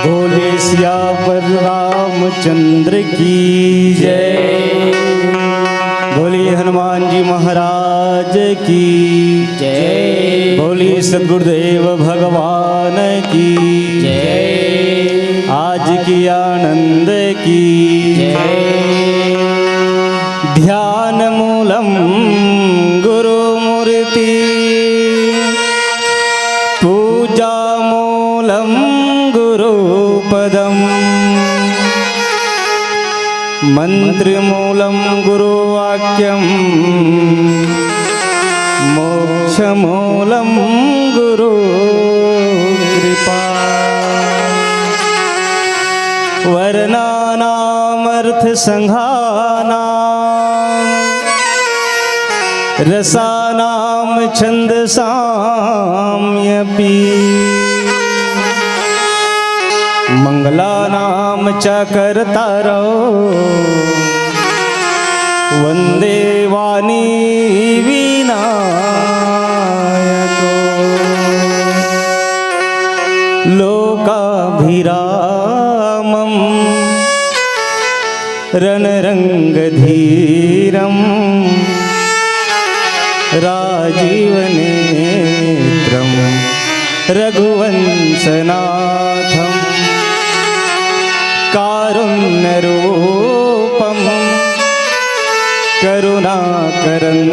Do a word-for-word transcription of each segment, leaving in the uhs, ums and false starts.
बोले सियावर रामचंद्र की जय। बोले हनुमान जी महाराज की जय। बोले सदगुरुदेव भगवान की जय। आज की आनंद की जय। ध्यान मूलम गुरु मूर्ति, पूजा मूलम गुरु पदम, मंत्र मूलम गुरु वाक्यम, मोक्ष मूलम गुरु कृपा। वर्णानामर्थ संघानाम, रसानाम छंदसाम्यपि, मंगलानाम च कर्तारौ, वंदे वाणी विनायको। लोकाभिरामं रणरंगधीरं राजीवनेत्रं रघुवंशनाथं कारुण्यरूपं करुणाकरन्तं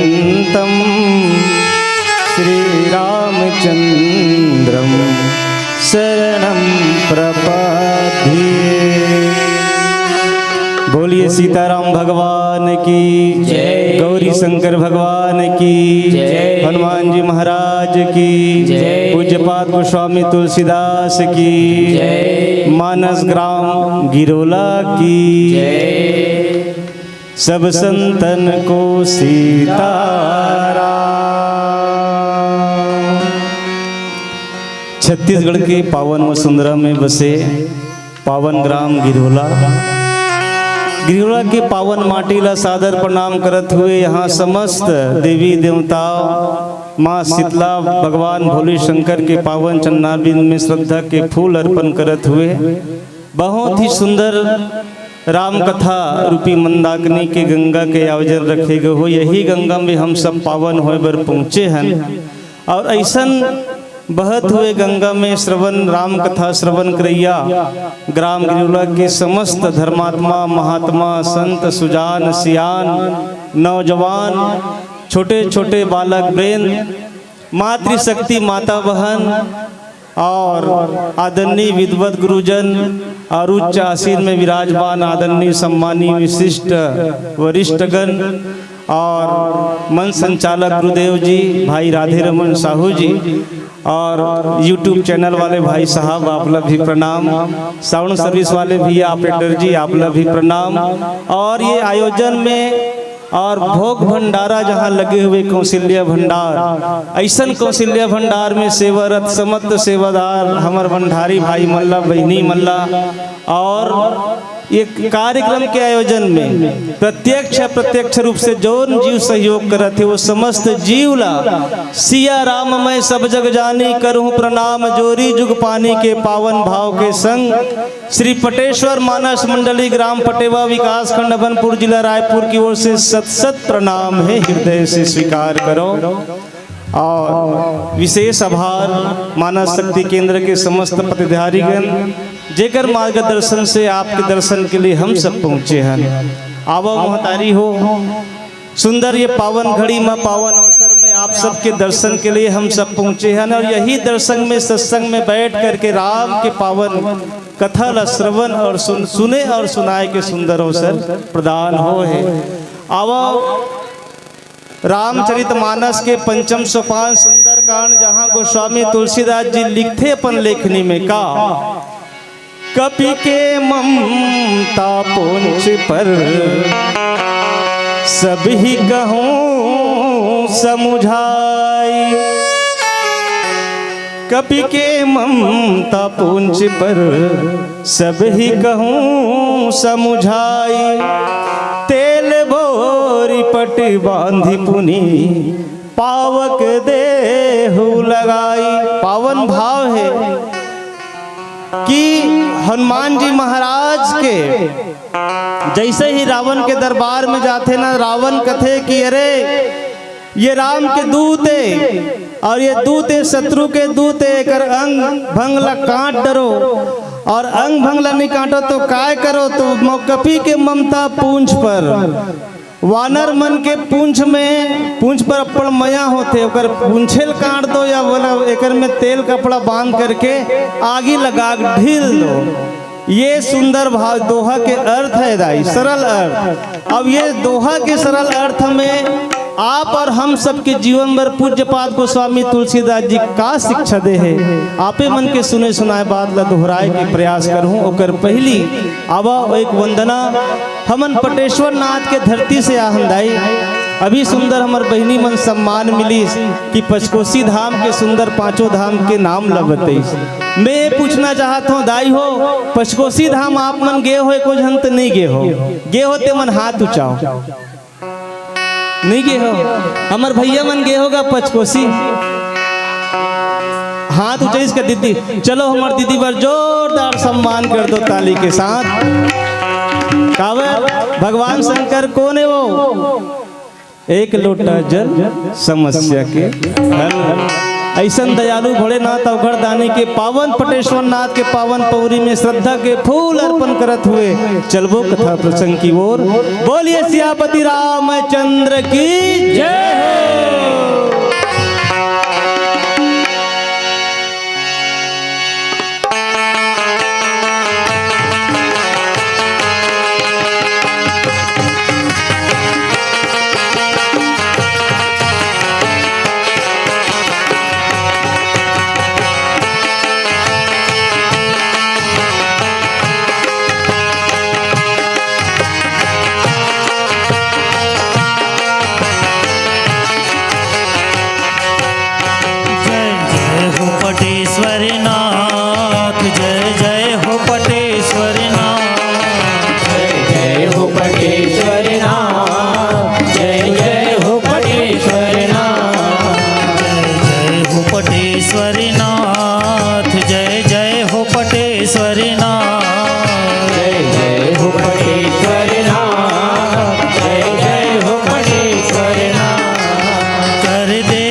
श्रीरामचन्द्रं शरणं प्रपद्ये। बोलिए सीताराम भगवान की जय। गौरी शंकर भगवान की जय। हनुमान जी महाराज की जय। पूज्यपाद गोस्वामी तुलसीदास की जय। मानस ग्राम गिरोला की जय। सब संतन को सीताराम। छत्तीसगढ़ के पावन मसुंदरा में बसे पावन ग्राम गिरोला, गिरोला के पावन माटी ला सादर प्रणाम करत हुए यहाँ समस्त देवी देवता, माँ शीतला, भगवान भोले शंकर के पावन चरणारविंद में श्रद्धा के फूल अर्पण करत हुए बहुत ही सुंदर राम कथा रूपी मंदाकिनी के गंगा के आयोजन रखे गए हो। यही गंगा में हम सब पावन होए बर पहुँचे हन। और ऐसन बहत हुए गंगा में श्रवण, राम कथा श्रवण करैया ग्राम गिरौला के समस्त धर्मात्मा, महात्मा, संत, सुजान, सियान, नौजवान, छोटे छोटे बालक वृंद, मातृशक्ति माता बहन और आदरणीय विद्वत गुरुजन और उच्च आसीन में विराजमान आदरणीय सम्मानी विशिष्ट वरिष्ठगण और मंच संचालक गुरुदेव जी, भाई राधे रमन साहू जी और YouTube चैनल वाले भाई साहब, आप लोग भी प्रणाम। साउंड सर्विस वाले भैया, ऑपरेटर जी, आप लोग भी प्रणाम। और ये आयोजन में और भोग भंडारा जहाँ लगे हुए कौशल्या भंडार, ऐसन कौशल्या भंडार में सेवारत समस्त सेवादार, हमर भंडारी भाई मल्ला, बहिनी मल्ला और एक कार्यक्रम के आयोजन में प्रत्यक्ष अप्रत्यक्ष रूप से जौन जीव सहयोग करत हे, वो समस्त जीव ला सिया राम मैं सब जग जानी, करूँ प्रणाम जोरी जुग पानी के पावन भाव के संग श्री पटेश्वर मानस मंडली, ग्राम पटेवा, विकास खंड अभनपुर, जिला रायपुर की ओर से सत सत प्रणाम है, हृदय से स्वीकार करो। और विशेष आभार मानस शक्ति केंद्र के समस्त पदाधिकारीगण, जेकर मार्गदर्शन से आपके दर्शन के लिए हम सब पहुँचे हैं। आवा महतारी हो, सुंदर ये पावन घड़ी में, पावन अवसर में आप सबके दर्शन के लिए हम सब पहुँचे हैं और यही दर्शन में, सत्संग में बैठ करके राम के पावन कथा ला श्रवण और सुन, सुने और सुनाए के सुंदर अवसर प्रदान हो है। आवा रामचरित मानस के पंचम सोपान सुंदरकांड, जहाँ गोस्वामी तुलसीदास जी लिखथे अपन लेखनी में का, कपि के ममता पोंछ पर सब ही कहूँ समुझाई। कपि के ममता पोंछ पर सब ही कहूँ समुझाई। तेल बोरी पट बांधि पुनि पावक देहु लगाई। पावन भाव है कि हनुमान जी महाराज के जैसे ही रावण के दरबार में जाथे ना, रावण कथे कि अरे, ये राम के दूत है और ये दूत है, शत्रु के दूत है, एकर अंग भंग ला काट डरो और अंग भंग ला नहीं काटो तो काय करो, तो म-, कपि के ममता पूंछ पर, वानर मन के पूंछ में, पूंछ पर अपन मया होथे, ओकर पूंछे ल काट दो या बोला एकर में तेल कपड़ा बांध करके आगी लगा के ढील दो। ये सुंदर भाव दोहा के अर्थ है दाई, सरल अर्थ। अब ये दोहा के सरल अर्थ में आप और हम सबके जीवन भर पूज्यपाद गोस्वामी तुलसीदास जी का शिक्षा दे है, आपे मन के सुने सुनाए बात ला दोहराए के प्रयास करहूँ। ओकर पहली आवा एक वंदना हमन पटेश्वर नाथ के धरती से आहन दाई। अभी सुंदर हमर बहिनी मन सम्मान मिलिस कि पचकोसी धाम के सुंदर पांचों धाम के नाम ल बतइस। मैं ये पूछना चाहत हूँ दाई हो, पचकोसी धाम आप मन गे हो, एको झन त नहीं गे हो, गे हो ते मन हाथ उचाओ। नहीं गे हो, हमर भैया मन गे होगा पचकोसी, हाथ उचाइस का दीदी। चलो हमर दीदी बर जोरदार सम्मान कर दो ताली के साथ। काबर भगवान शंकर कोन है वो? एक लोटा जल समस्या के हल। ऐसन दयालु भोलेनाथ अवघड़ दानी के पावन पटेश्वर नाथ के पावन पौरी में श्रद्धा के फूल अर्पण करत हुए चलबो कथा प्रसंग की ओर। बोलिए सियापति रामचंद्र की जय हो। जय जय हो पटेश्वर नाथ, जय जय हो पटेश्वर नाथ। जय जय हो पटेश्वर नाथ, जय जय हो पटेश्वर नाथ। जय जय हो पटेश्वर नाथ, जय जय हो पटेश्वर नाथ। जय जय हो पटेश्वर नाथ, जय जय हो पटेश्वर नाथ। कर दे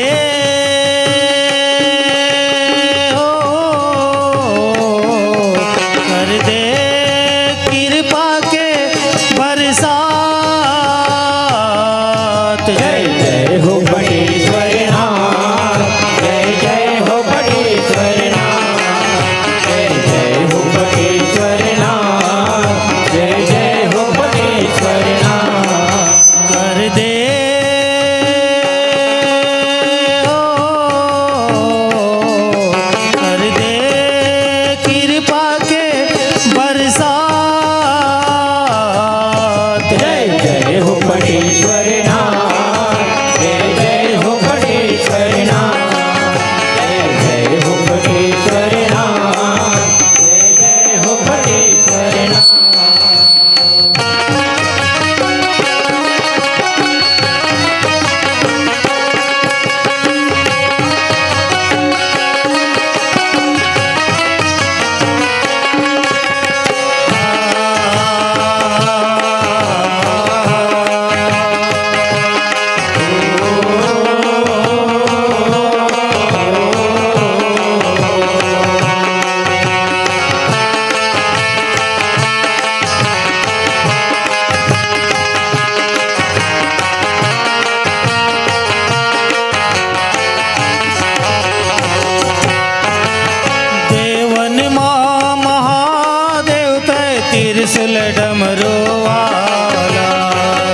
डमरू वाला।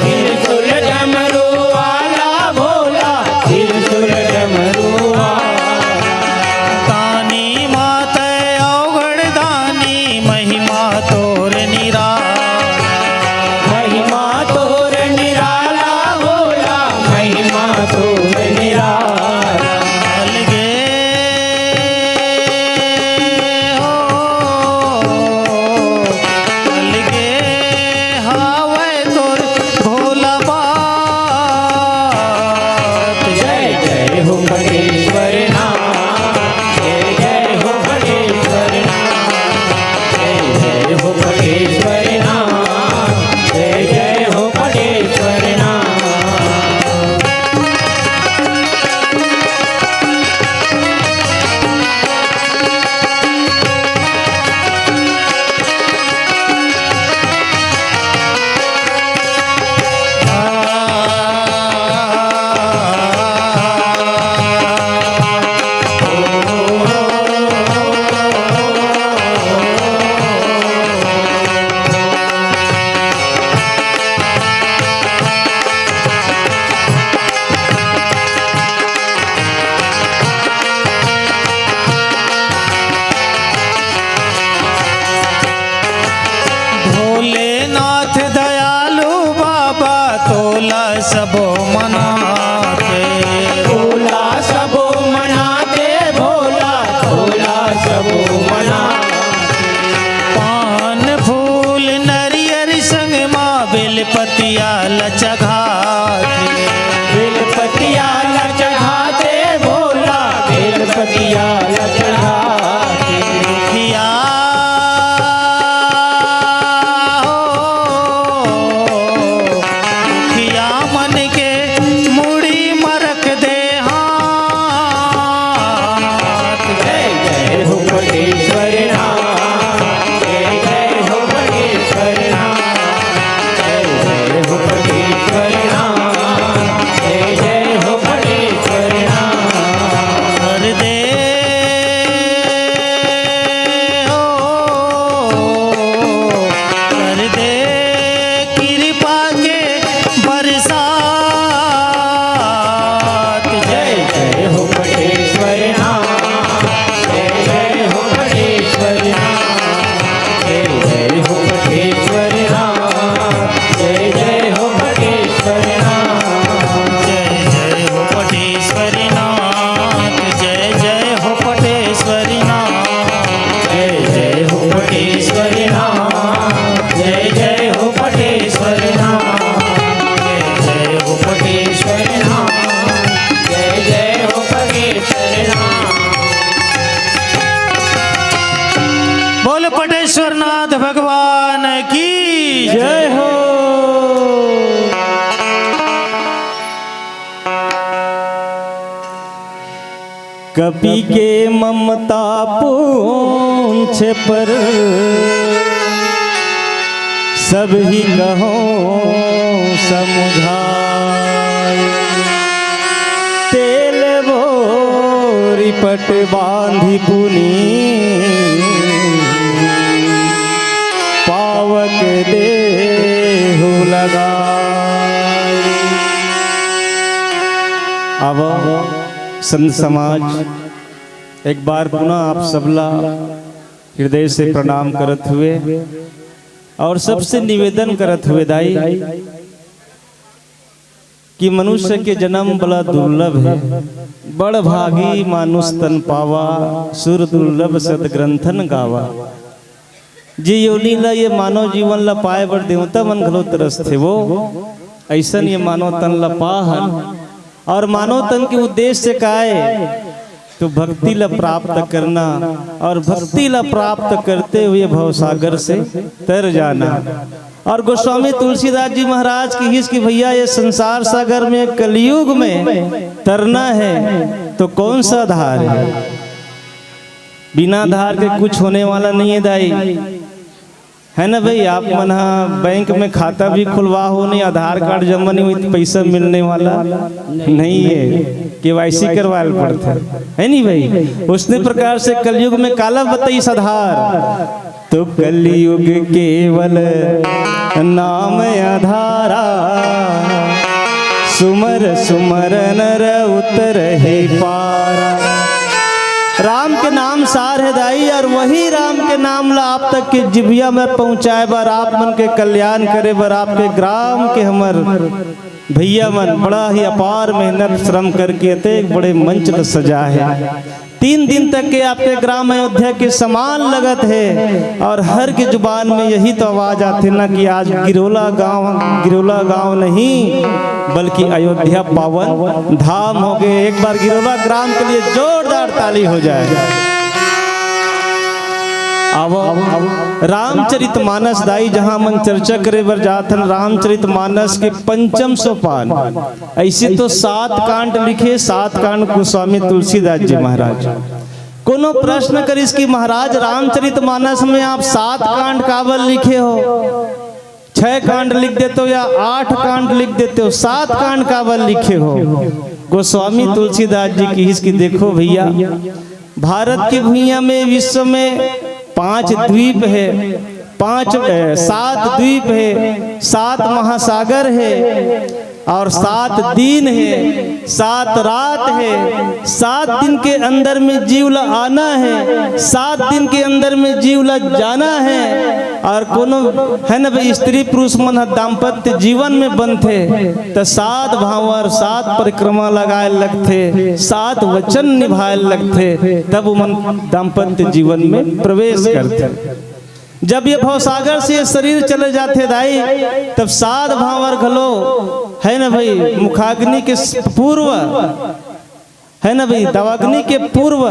त्रिशूल डमरू वाला भोला, त्रिशूल डमरू वाला। दानी मात अवघड़ दानी, महिमा तोर निराला। महिमा तोर निराला भोला, महिमा तोर निराला। अलगे हो, अलगे हावय तोर भोला बात। जय जय हो पटेश्वर नाथ, जय जय हो पटेश्वर नाथ, जय जय हो पटेश्वर नाथ, जय जय हो पटेश्वर नाथ। भोलेनाथ दयालु बाबा, तोला सबो मनाथे। तोला सबो मनाथे भोला, तोला सबो मनाथे। पान फूल नरियर संग मा, बेलपतिया ल चघाथे। बेलपतिया ल चघाथे भोला, बेलपतिया ल चघाथे। दुखिया हो, दुखिया मन के मुड़ी म रख दे हाथ। जय जय हो पटेश्वर नाथ, जय जय हो पटेश्वर नाथ, जय जय हो पटेश्वर नाथ, जय जय हो पटेश्वर नाथ। कर दे हो, कर दे कृपा के बरसात। जय जय हो पटेश्वर नाथ, जय जय हो पटेश्वर नाथ, जय जय हो पटेश्वर नाथ, जय जय हो पटेश्वर नाथ। जय जय हो पटेश्वर नाथ, जय जय हो पटेश्वर नाथ, जय जय हो पटेश्वर नाथ, जय जय हो पटेश्वर नाथ, जय जय हो पटेश्वर नाथ, जय जय हो पटेश्वर नाथ। बोल पटेश्वर नाथ भगवान की जय हो। कपि के ममता पूँछ पर सबहि कहौं समुझाय। तेल बोरि पट बाँधि पुनि पावक देहु लगाय। अब संत समाज एक बार पुनः आप सबला हृदय से प्रणाम करत हुए और सबसे निवेदन करत हुए दाई कि मनुष्य के जन्म बड़ा दुर्लभ है। बड़ भागी मानुष तन पावा, सुर दुर्लभ सद ग्रंथन गावा। जे योनि ला, ये मानव जीवन ला पाए बर देवता मन घलो तरसथे वो, अइसन ये मानव तन ला पाहन। और मानव तन के उद्देश्य का है? तो भक्ति ला प्राप्त करना, और भक्ति ला प्राप्त करते हुए भवसागर से तर जाना। और गोस्वामी तुलसीदास जी महाराज कहिस कि भैया, ये संसार सागर में, कलयुग में तरना है तो कौन सा आधार है? बिना आधार के कुछ होने वाला नहीं है दाई, है ना भाई? आप मन हा बैंक में खाता भी खुलवा हो, नहीं आधार कार्ड जमा नहीं हुई तो पैसा मिलने वाला नहीं है, केवाईसी करवाए ल पड़ता है, है नहीं भाई? उसने प्रकार से कलयुग में काला बताइस आधार, तो कलयुग केवल नाम आधारा, सुमर सुमर नर उतरहि पारा। राम के नाम सार हे दाई, और वही राम के नाम ला आप तक के जिभिया में पहुंचाए बर, आप मन के कल्याण करे बर, आपके ग्राम के हमर भैया मन बड़ा ही अपार मेहनत श्रम करके एते एक बड़े मंच ल सजा हे। तीन दिन तक के आपके ग्राम अयोध्या के समान लगत हे, और हर के जुबान में यही तो आवाज आथे ना कि आज गिरोला गांव, गिरोला गांव नहीं, बल्कि अयोध्या पावन धाम हो गए। एक बार गिरोला ग्राम के लिए जोरदार ताली हो जाए। अब रामचरित मानस दाई, जहां मन चर्चा करे बर जात हन, रामचरित मानस के पंचम सोपान। ऐसे तो सात कांड लिखे, सात कांड गोस्वामी तुलसीदास जी महाराज। कोनो प्रश्न करिस कि महाराज, रामचरित मानस में आप सात कांड काबर लिखे हो? छह कांड लिख देते हो या आठ कांड लिख देते हो, सात कांड काबर लिखे हो? गोस्वामी तुलसीदास जी किहिस कि देखो भैया, भारत की भुइयां में, विश्व में पांच द्वीप हे, पांच, ए, सात द्वीप हे, सात महासागर हे, और सात दिन हे, सात रात हे। सात दिन के अंदर में जीव ला आना हे, सात दिन के अंदर में जीव ला जाना हे। और कोनो हे न भाई, स्त्री पुरुष मन ह दाम्पत्य जीवन में बनथे, त सात भांवर, सात परिक्रमा लगाए लगथे, सात वचन निभाए लगथे, तब ओमन दाम्पत्य जीवन में प्रवेश करथे। जब ये भवसागर से ये शरीर चले जाथे दाई, तब सात भांवर घलो, हे न भाई, मुखाग्नि के पूर्व, हे न भाई, दवाग्नि के पूर्व,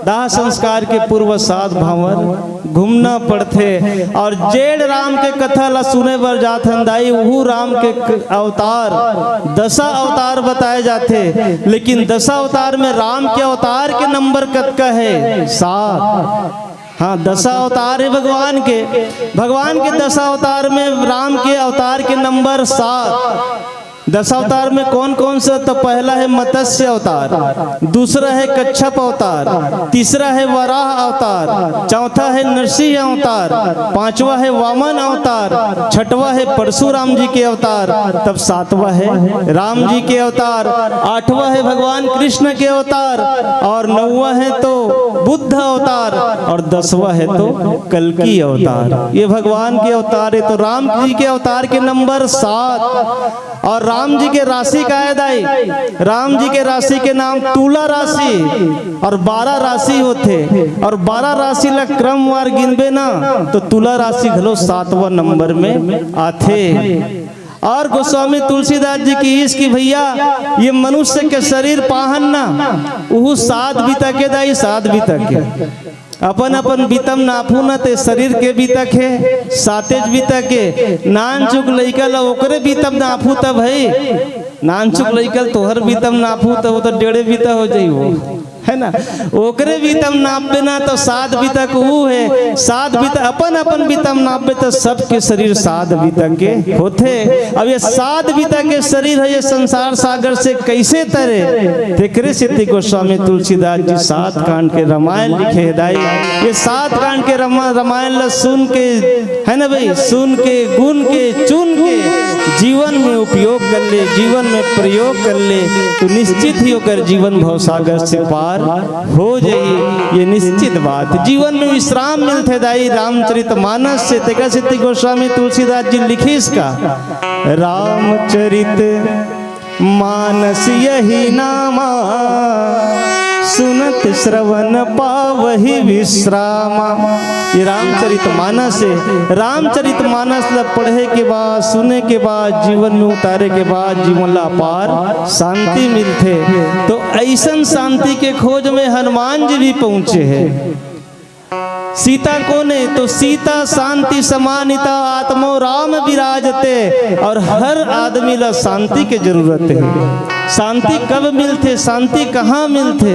दाह संस्कार के पूर्व सात भांवर घूमना पड़थे। और जेड़ राम के कथा ला सुने बर जात हन दाई, उहू राम के क-, अवतार, दसा अवतार बताए जाथे। लेकिन दसा अवतार में राम के अवतार के नंबर कतका हे? सात। हाँ, दसा अवतार हे भगवान के। भगवान के दसा अवतार में राम के अवतार के नंबर सात। दस अवतार में कौन कौन सा? तो पहला है मत्स्य अवतार, दूसरा है कच्छप अवतार, तीसरा है वराह अवतार, चौथा है नरसिंह अवतार, पांचवा है वामन अवतार, छठवा है परशुराम जी के अवतार, तब सातवां है राम जी के अवतार, आठवां है भगवान कृष्ण के अवतार, और नौवां है तो बुद्ध अवतार, और दसवां है तो कल्कि अवतार। ये भगवान के अवतार है। तो राम जी के अवतार के नंबर सात। और राम जी के राशि का हे दाई? राम जी के राशि के नाम तुला राशि और बारह राशि होथे। और बारह राशि ला क्रमवार गिनबे ना, तो तुला राशि घलो सातवां नंबर में आथे। और गोस्वामी तुलसीदास जी किहिस कि भैया, ये मनुष्य के शरीर पाहन ना, उहू सात बिता के दाई, सात बिता के। अपन अपन बितम नापू न, ते शरीर के बितक हे, सातेज बितक हे। नान चुक लइका ल ओकरे बितम नापू त भाई, नान चुक लइका ल तोहर बितम नापू त वो तो डेढ़े बिता हो जाई वो, है ना? ओकरे बितम नापबे ना तो सात बितक ऊ हे, सात बित अपन अपन बितम नापबे तो सबके शरीर सात बितक के होथे। अब ये सात बितक के शरीर हे, ये संसार सागर से कैसे तरे? तेकरे सेती गोस्वामी तुलसीदास जी सात कांड के रामायण लिखे हे दाई। ये सात कांड के रमा-, रामायण ला सुन के, है ना भाई, सुन के, गुन के, चुन के जीवन में उपयोग कर ले, जीवन में प्रयोग कर ले, तो निश्चित ही ओकर जीवन भवसागर से पार हो जाई। ये निश्चित बात। जीवन में विश्राम मिलथे दाई रामचरित मानस से। तेकर सेती गोस्वामी तुलसीदास जी लिखिस का, रामचरित मानस यही नामा, सुनत श्रवण पावहि विश्रामा। ये रामचरित मानस हे। रामचरित मानस ला पढ़े के बाद, सुने के बाद, जीवन में उतारे के बाद जीवन ला अपार शांति मिलथे। तो ऐसन शांति के खोज में हनुमान जी भी पहुंचे हे। सीता कोन हे? तो सीता शांति समानिता आत्मो राम विराजते। और हर आदमी ला शांति के जरूरत हे। शांति कब मिलथे? शांति कहाँ मिलथे?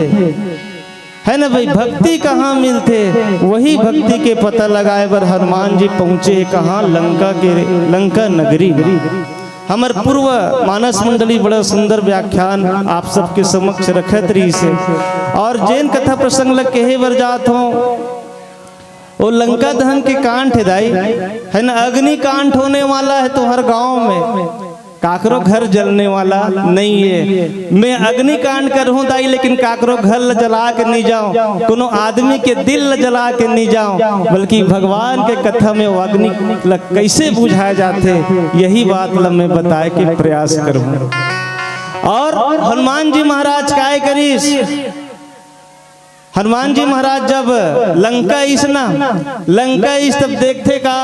है ना भाई, भक्ति कहाँ मिलथे? वही भक्ति के पता लगाए बर हनुमान जी पहुंचे कहाँ? लंका के, लंका नगरी में। हमर पूर्व मानस मंडली बड़ा सुंदर व्याख्यान आप सबके समक्ष रखत रहिस हे। और जेन कथा प्रसंग ल कहे बर जात हों, वो लंका दहन के कांड हे दाई, है ना, अग्निकांड होने वाला है तुम्हारे गांव में, काकरो घर जलने वाला नहीं है। मैं अग्निकांड करहूं दाई, लेकिन काकरो घर ल जला के नहीं जाऊं, कोनो आदमी के दिल ल जला के नहीं जाऊं, बल्कि भगवान के कथा में वो अग्नि ल कैसे बुझाए जाथे, यही बात ल मैं बताए के प्रयास करहूं। और हनुमान जी महाराज काय करिस? हनुमान जी महाराज जब लंका ईस ना, लंका ईस तब देखथे का,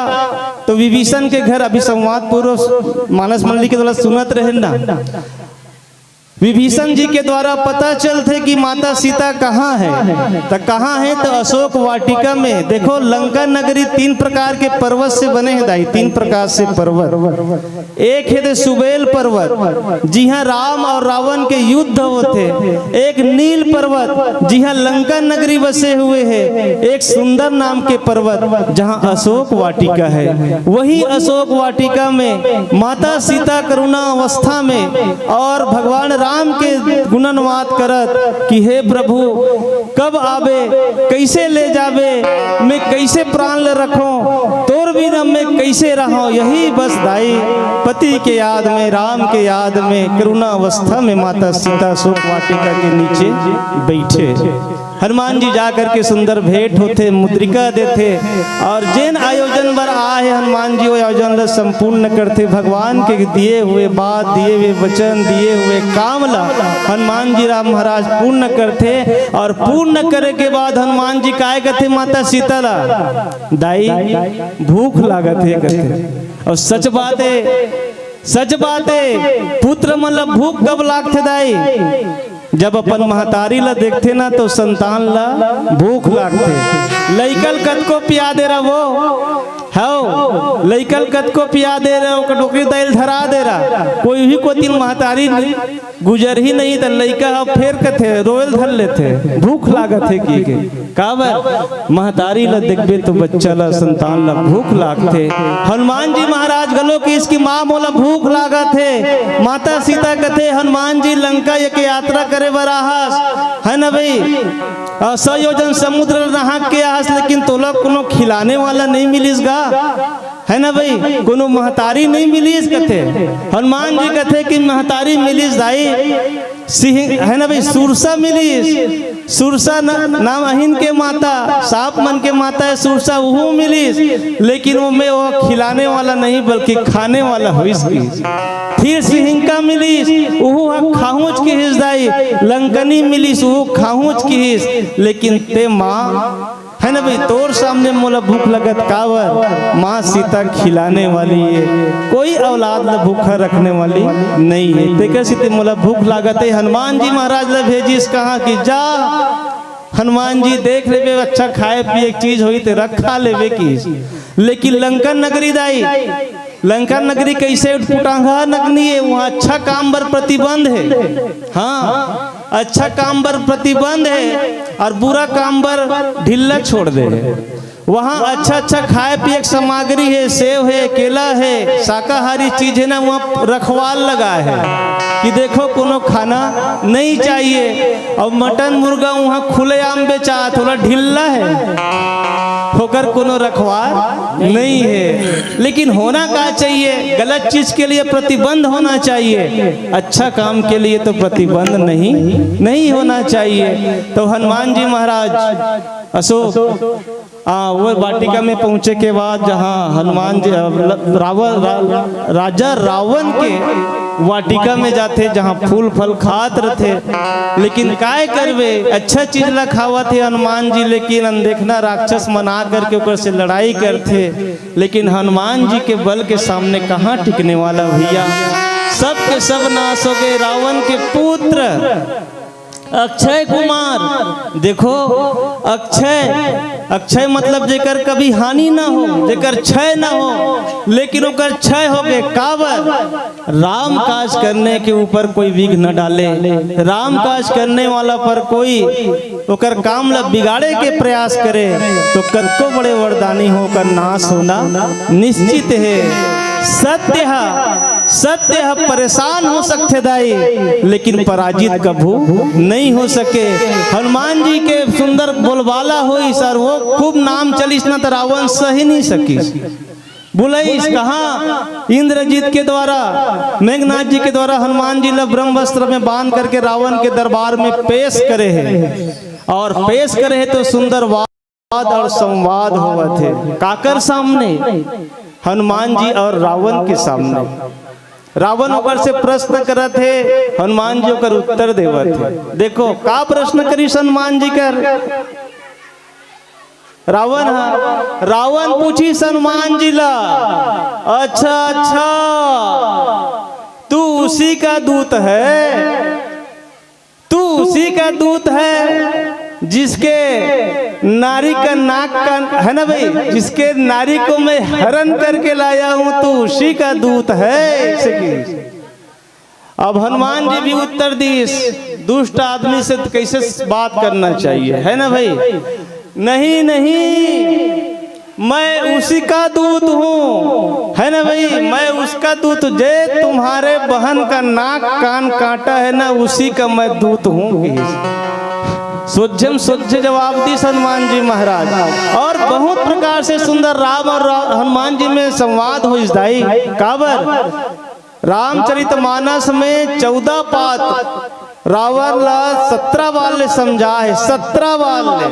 तो विभीषण के घर, अभी संवाद पूर्व मानस मंडली के द्वारा सुनत रहे ना, विभीषण जी के द्वारा पता चलथे कि माता सीता कहाँ है, तो कहाँ है, तो अशोक वाटिका में। देखो, लंका नगरी तीन प्रकार के पर्वत से बने हैं दाई, तीन प्रकार से पर्वत। एक हे दे सुबेल पर्वत, जिहां राम और रावण के युद्ध होथे। एक नील पर्वत, जिहां लंका नगरी बसे हुए हे। एक सुंदर नाम के पर्वत, जहां अशोक वाटिका है। वही अशोक वाटिका में माता सीता करुणा अवस्था में और भगवान राम के गुणनवाद करत कि हे प्रभु, कब आबे, कैसे ले जाबे, मैं कैसे प्राण ले रखों, तोर बिना मैं कैसे रहूं। यही बस दाई, पति के याद में, राम के याद में, करुणा अवस्था में माता सीता शोक वाटिका के नीचे बैठे। हनुमान जी जा करके सुंदर भेंट होथे, मुद्रिका देथे, और जेन आयोजन बर आए हे हनुमान जी, वो आयोजन ला संपूर्ण करथे। भगवान के दिए हुए बात, दिए हुए वचन, दिए हुए काम ला हनुमान जी राम महाराज पूर्ण करथे। और पूर्ण करे के बाद हनुमान जी काय कथे माता सीता ला, दाई, भूख लागत हे कथे। और सच बात हे, सच बात हे, पुत्र मन ला भूख कब लागथे दाई? जब अपन महतारी ला देखथे ना, तो संतान ला भूख लागथे। लइका ल कतको पिया दे रहा वो, हव, लइका ल कतको पिया दे रहा, ओकर डोकरी दाई ल धरा दे रहा, कोई भी कोती महतारी गुजरही नहीं, त लइका ह फेर कथे, रोयल धर लेथे, भूख लागत हे कि के। काबर? महतारी ल देखबे तो बच्चा ल, संतान ल भूख लागथे। हनुमान जी महाराज घलो किहिस कि माँ मोला भूख लागत हे। माता सीता कथे, हनुमान जी लंका एक यात्रा करे बर आहस, है ना भाई? अ, सौ योजन समुद्र ल नहा के आहस, लेकिन तोला कोनो खिलाने वाला नहीं मिलिस गा, है ना भाई? कोनो महतारी नहीं मिलिस कथे। हनुमान जी कथे कि महतारी मिलिस दाई, सिंह, है ना भाई, सुरसा मिलिस, सुरसा न-, नाम अहिन के माता, सांप मन के माता हे सुरसा, उहू मिलिस, लेकिन वो में वो खिलाने वाला नहीं, बल्कि खाने वाला होइस किहिस। फिर सिंहिका मिलिस, उहू ह खाहूंच किहिस दाई, लंकनी मिलिस, उहू खाहूंच किहिस, लेकिन ते माँ, है ना भाई, तोर सामने मोला भूख लगत काबर? माँ सीता खिलाने वाली हे, कोई औलाद ला भूखा रखने वाली नहीं हे। तेकर सेती मोला भूख लागत हे। हनुमान जी महाराज ला भेजिस कहा कि जा, हनुमान जी देख लेबे, अच्छा खाए पिए के चीज होही ते रख खा लेबे किहिस। लेकिन लंका नगरी दाई, लंका नगरी कैसे उटपुटांगा नगरी हे, वहाँ अच्छा काम बर प्रतिबंध हे। हाँ, अच्छा काम बर प्रतिबंध हे और बुरा काम बर ढिल्ला छोड़ दे हे। वहाँ अच्छा अच्छा खाए पिए के सामग्री हे, सेव हे, केला हे, शाकाहारी चीज हे ना, वहाँ रखवाल लगा हे कि देखो कोनो खाना नहीं चाहिए। और मटन मुर्गा वहाँ खुलेआम बेचात, थोड़ा ढिल्ला हे, ओकर कोनो रखवाल नहीं हे। लेकिन होना का चाहिए? गलत चीज के लिए प्रतिबंध होना चाहिए, अच्छा काम के लिए तो प्रतिबंध नहीं, नहीं होना चाहिए। तो हनुमान जी महाराज अशोक, आ, वो वाटिका में पहुंचे के बाद जहां हनुमान जी, अ, ल-, रावण, रा-, राजा रावण के वाटिका में जाथे, जहां फूल फल खात रथे, लेकिन काय करबे, अच्छा चीज ला खावत हे हनुमान जी, लेकिन अनदेखना राक्षस मन आ करके ओकर से लड़ाई करथे। लेकिन हनुमान जी के बल के सामने कहाँ टिकने वाला भैया, सब के सब नाश हो गए। रावण के पुत्र अक्षय कुमार, देखो, अक्षय, अक्षय मतलब जेकर कभी हानि ना हो, जेकर क्षय ना हो, लेकिन ओकर क्षय हो गए। काबर? राम काज करने के ऊपर कोई विघ्न न डाले। राम काज करने वाला पर कोई ओकर काम ला बिगाड़े के प्रयास करे, तो कतको बड़े वरदानी हो, ओकर नाश होना निश्चित हे। सत्य हा सत्य ह परेशान हो सकथे दाई, लेकिन पराजित कभू नहीं हो सके। हनुमान जी के सुंदर बोलबाला होइस अउ वो खूब नाम चलिस ना, त रावण सही नहीं सकिस। बुलाइस कहाँ? इंद्रजीत के द्वारा, मेघनाथ जी के द्वारा हनुमान जी ला ब्रह्मास्त्र में बांध करके रावण के दरबार में पेश करे हे। अउ पेश करे हे त सुंदर वाद अउ संवाद होवत हे। काकर सामने? हनुमान जी अउ रावण के सामने। रावण ओकर से प्रश्न करत हे, हनुमान जी ओकर उत्तर देवत हे। देखो का प्रश्न करिस हनुमान जी कर। रावण ह, रावण पूछिस हनुमान जी ला, "अच्छा, अच्छा, तू उसी का दूत है, तू उसी का दूत है जिसके नारी का नाक का, है ना भाई, जिसके नारी को मैं हरण करके लाया हूँ, तू उसी का दूत है?" ऐसे की अब हनुमान जी भी उत्तर दिस, दुष्ट आदमी से तो कैसे बात करना चाहिए, है ना भाई? "नहीं, नहीं, मैं उसी का दूत हूँ, है ना भाई, मैं उसका दूत, जे तुम्हारे बहन का नाक कान काटा है ना, उसी का मैं दूत हूँ।" सोझे में सोझे जवाब दिस हनुमान जी महाराज। अउ बहुत प्रकार से सुंदर राम अउ रा-, हनुमान जी में संवाद होइस दाई। काबर? रामचरितमानस में चौदह पात रावण ला सत्रह बार ले समझा हे, सत्रह बार ले।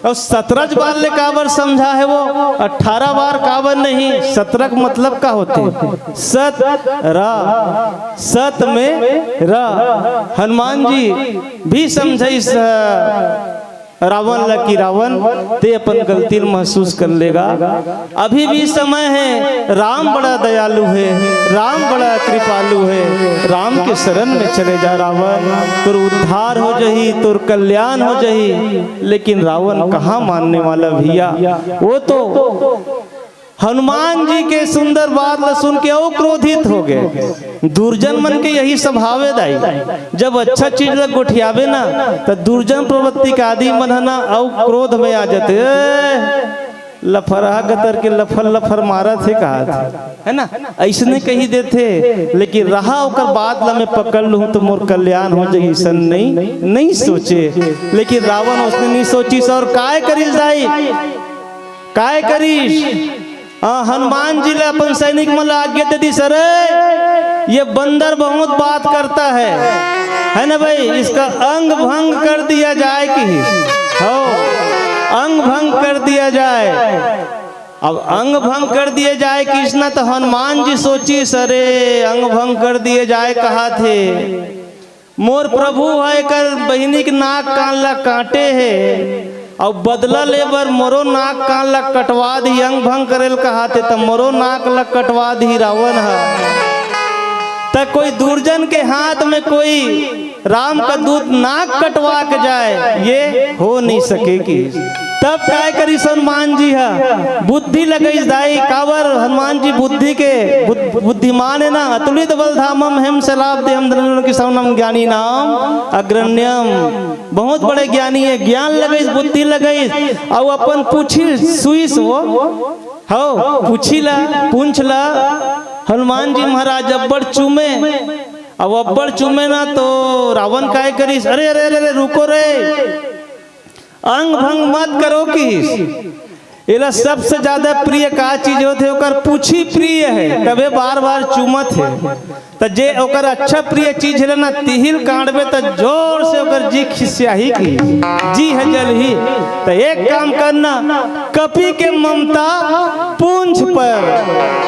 अउ सत्रह बार ले काबर समझा हे वो, अठारह बार काबर नहीं? सत्रह का मतलब का होथे? सत, र, सत में र। हनुमान जी भी समझाइस, अ, रावण ला कि रावण, ते अपन गलती ल महसूस कर लेगा, अभी भी समय हे। राम बड़ा दयालु हे, राम बड़ा कृपालु हे। राम के शरण में चले जा रावण, तोर उद्धार हो जही, तोर कल्याण हो जही। लेकिन रावण कहाँ मानने वाला भैया, वो तो हनुमान जी के सुंदर बात ल सुन के अउ क्रोधित हो गे। दुर्जन मन के यही स्वभाव हे दाई, जब अच्छा चीज ल गोठियाबे ना, त दुर्जन प्रवृत्ति के आदमी मन ह ना अउ क्रोध में आ जाथे। "ए, लफरहा गतर के लफर लफर मारत हे," कहा थे, है ना, ऐसने कही देथे। लेकिन रहा ओकर बात ल मैं पकड़ लूँ तो मोर कल्याण हो जाही, ऐसन नहीं, नहीं सोचे। लेकिन रावण उसने नहीं सोचिस अउ काय करिस दाई, काय करिस? हाँ, हनुमान जी ला अपन सैनिक मन ला आज्ञा दे दिस, "अरे, ये बंदर बहुत बात करता है, है ना भाई, इसका अंग भंग कर दिया जाए।" किहिस, हो, अंग भंग कर दिया जाए। अब अंग भंग कर दिया जाए किहिस ना, त हनुमान जी सोचिस, "अरे, अंग भंग कर दिया जाए कहा थे, मोर प्रभु ह एकर बहिनी के नाक कान ला काटे हे, अउ बदला ले बर मोरो नाक कान ला कटवा दिही, अंग भंग करे ल कहा थे, त मोरो नाक ला कटवा दिही रावण ह। त कोई दुर्जन के हाथ में कोई राम का दूत नाक कटवा के जाए, ये हो नहीं सके।" कि तब काय करिस हनुमान जी ह? बुद्धि लगाइस दाई। काबर? हनुमान जी बुद्धि के बुद्ध-, बुद्धिमान हे ना। "अतुलित बल धामम हेम शैलाब्धिम धनंजय सुतम ज्ञानिनाम अग्रगण्यम।" बहुत बड़े ज्ञानी हे, ज्ञान लगाइस, बुद्धि लगाइस, अउ अपन पूछी सुइस वो, हो, पूछी ला, पूंछ ला, हनुमान जी महाराज अब्बड़ चूमे, अउ अब्बड़ चूमे ना तो रावण काय करिस, "अरे, अरे, अरे, अरे, रुको रे, अंग भंग मत करो।" किहिस। एला सबसे ज्यादा प्रिय का चीज होथे? ओकर पूछी प्रिय हे, तभे बार बार चूमत हे। त जे ओकर अच्छा प्रिय चीज हे ना, तिही ल काटबे त जोर से ओकर जी खिसियाही कि जी ह जलही। त एक काम करना, कपि के ममता पूंछ पर,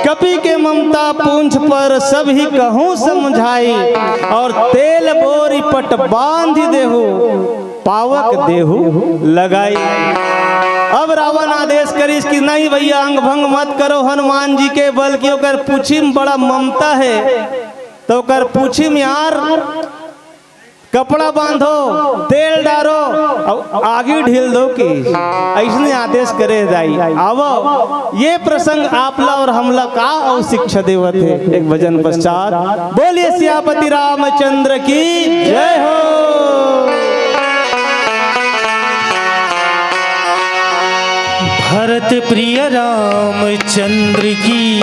कपि के ममता पूंछ पर, सब ही कहूँ समझाई, अउ तेल बोरी पट बांधि देहु, पावक देहु लगाई। अब रावण आदेश करिस कि नहीं भैया, अंग भंग मत करो हनुमान जी के, बल्कि ओकर पूछी में बड़ा ममता हे, त ओकर पूछी में यार कपड़ा बांधो, तेल डारो, अउ आगी ढील दो। कि अइसने आदेश करे दाई। आवो, ये प्रसंग आप ला अउ हमला का अउ शिक्षा देवत हे। एक भजन पश्चात बोलिए सियापति रामचंद्र की जय हो। भरत प्रिय रामचंद्र की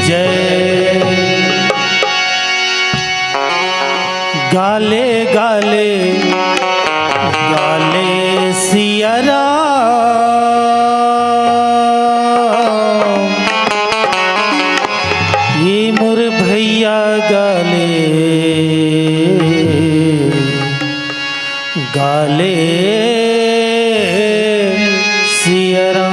जय। गाले गाले गाले सिया राम, ये मोर भैया गाले, गाले सिया राम।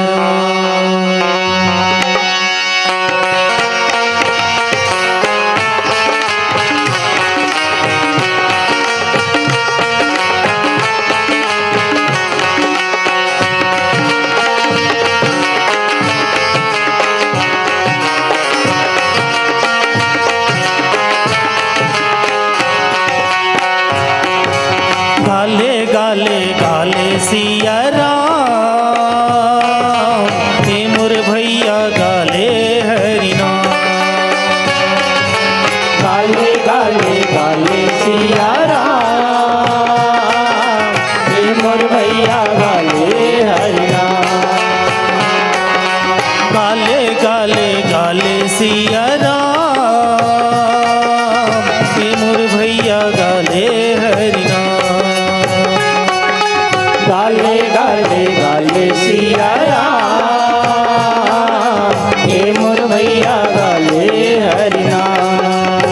गाले गाले गाले सिया राम, हे मोर भैया गाले हरि नाम। गाले गाले गाले सिया राम, हे मोर भैया गाले हरि नाम। गाले गाले गाले सिया राम, हे मोर भैया गाले हरि नाम। गाले गाले गाले सिया राम, हे मोर भैया गाले हरि नाम।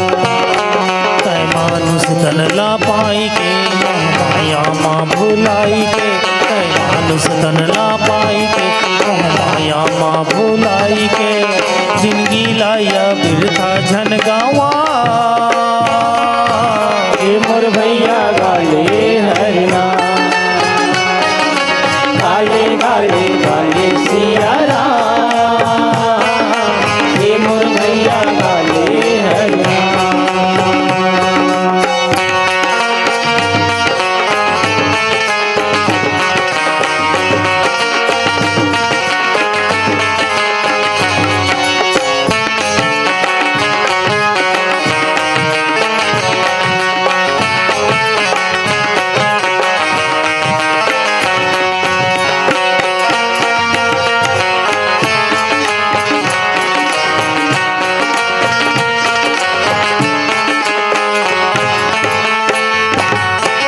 तै मानुष तन ला पाई के, मोह माया मा भुलाई के, तै मानुष तन ला पाई के, मोह माया मा भुलाई के, जिनगी ला या बिरथा झन गंवा। हे मोर भैया गाले हरि नाम। गाले गाले गाले सिया राम, हे मोर भैया गाले हरि नाम।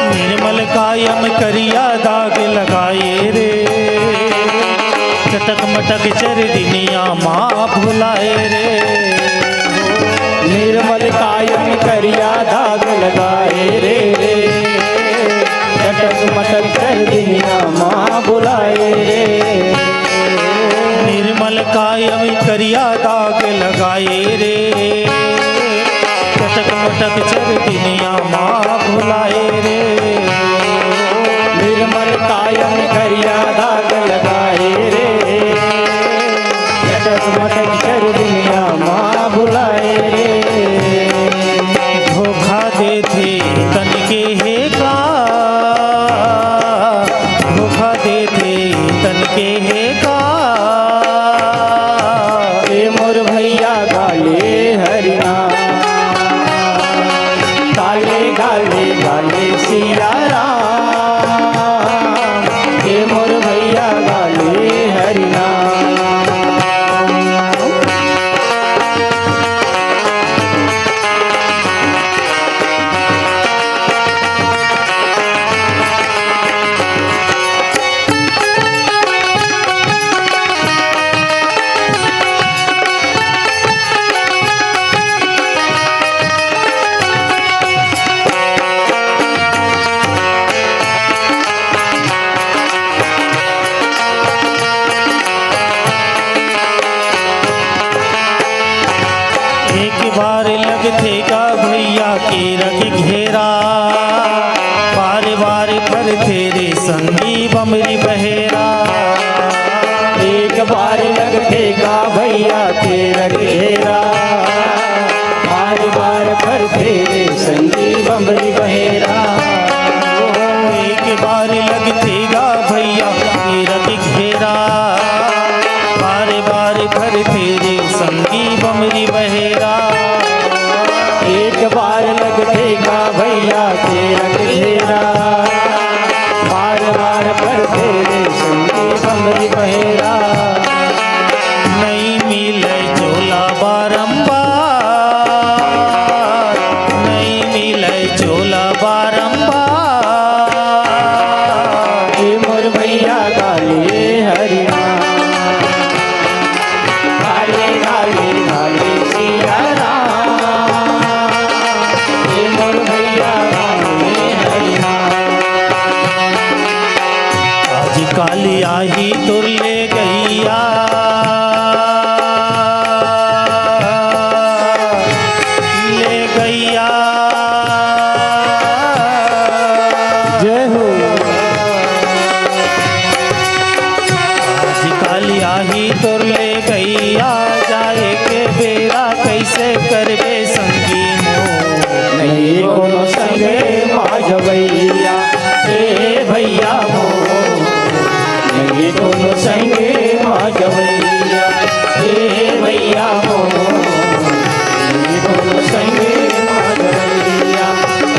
निर्मल कायम करिया दाग लगाए रे, चटक मटक चर दिनिया मा भुलाए रे। निर्मल कायम करिया दाग लगाए रे, चटक मटक चर दिनिया मा भुलाए रे। निर्मल कायम करिया दाग लगाए रे, चटक मटक चर दिनिया मा भुलाए रे। निर्मल कायम करिया दाग लगाए रे, चटक मटक चर दिनिया मा भुलाए रे। धोखा देथे तन के हे का, धोखा देथे तन के हे का। ए मोर भैया गाले हरि नाम, गाले गाले गाले सिया राम। ए मोर भैया गाले हरि नाम। एक बार लगथे का भैया केरा के घेरा, बार बार फरथे रे संगी बमरी बहेरा। एक बार लगथे का भैया केरा के घेरा, बार बार फरथे रे संगी बमरी बहेरा। ओ, एक बार लगथे गा भैया केरा के घेरा, बार बार फरथे रे संगी बमरी बहेरा। एक बार लगथे गा भैया केरा के घेरा, बार बार फरथे रे संगी बमरी बहेरा। नइ मिले चोला बारंबार, नइ मिले चोला आही तोर ले गैया, ले गैया। जय हो। आज काली आही तोर ले गैया, जाए के बेरा कैसे करबे संगी मोर। नहीं कोनो संगे मा जवैया, ए भैया मोर। नहीं कोनो संगे मा जवैया, ए भैया मोर। नहीं कोनो संगे मा जवैया,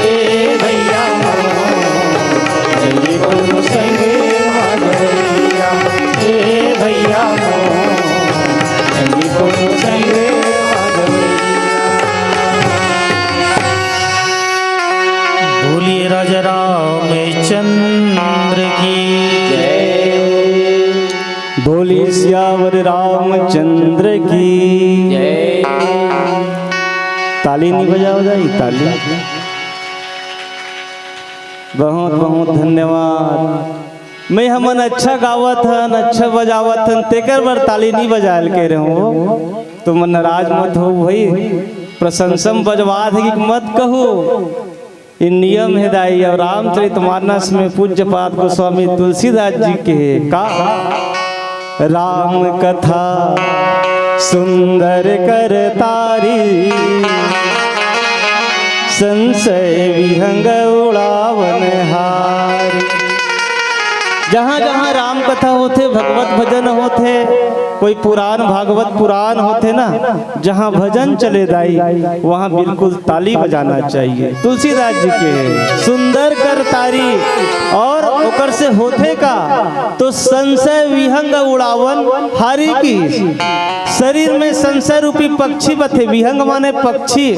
ए भैया मोर। नहीं कोनो संगे मा जवैया, ए भैया मोर। नहीं कोनो संगे मा जवैया। बोलिए राजा रामचंद्र की जय। बोलिए सियावर रामचंद्र की जय। ताली नहीं बजाओ जाई, ताली। बहुत बहुत धन्यवाद। मैं हमन अच्छा गावत हन, अच्छा बजावत हन, तेकर बर ताली नहीं बजायल के रहूं, तो मन नाराज मत हो भाई। प्रशंसम बजवात है कि मत कहू, ये नियम है दाई। और रामचरित मानस में पूज्यपाद गोस्वामी तुलसीदास जी के है का, राम कथा सुंदर कर तारी, संशय विहंग उड़ावन हारी। जहाँ जहाँ राम कथा होथे, भगवत भजन होथे, कोई पुराण भागवत पुराण होथे ना, जहाँ भजन चले दाई, वहाँ बिल्कुल ताली बजाना चाहिए। तुलसीदास जी के सुंदर कर तारी, और ओकर से होथे का, तो संशय विहंग उड़ावन हारी की। शरीर में संशय रूपी पक्षी बथे, विहंग माने पक्षी,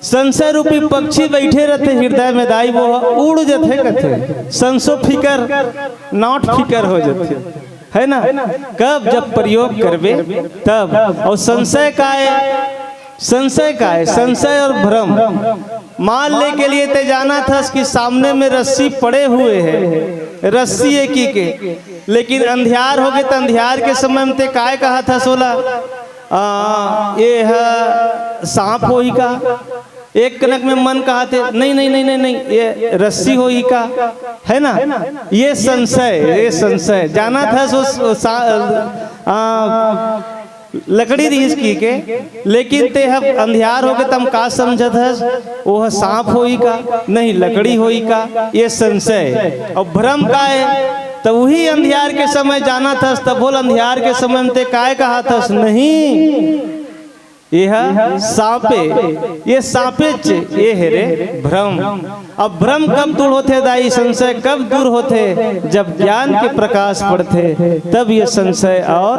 संशय रूपी पक्षी बैठे रहथे हृदय में दाई, वो उड़ जथे कथे, संशो फिकर, not फिकर हो जथे, है ना? कब जब प्रयोग करबे तब। और संशय का है, संशय का है, संशय और भ्रम। मान ले के लिए ते जाना था कि सामने में रस्सी पड़े हुए है, रस्सी है की के, लेकिन अंधियार हो गए तो अंधियार के समय में ते काय कहा था सोला, आ, ये है सांप होई का? एक कनक में मन कहा थे, नहीं, नहीं, नहीं, नहीं, नहीं, ये रस्सी होई का? है ना? ये संशय, ये संशय। जाना था सो, सो सा-, आ, लकड़ी रिहिस की के, लेकिन ते ह अंधियार हो के तम का समझत हस? वो ह सांप होई का? नहीं, लकड़ी होई का? ये संशय। और भ्रम का है? तो वही अंधियार के समय जाना थस, तब बोल अंधियार के समय में ते काय कहा थस? नहीं, ये ह सांपे, ये सांपेच, ये है रे भ्रम। अब भ्रम कब दूर होथे दाई, संशय कब दूर होथे? जब ज्ञान के प्रकाश पड़थे, तब ये संशय और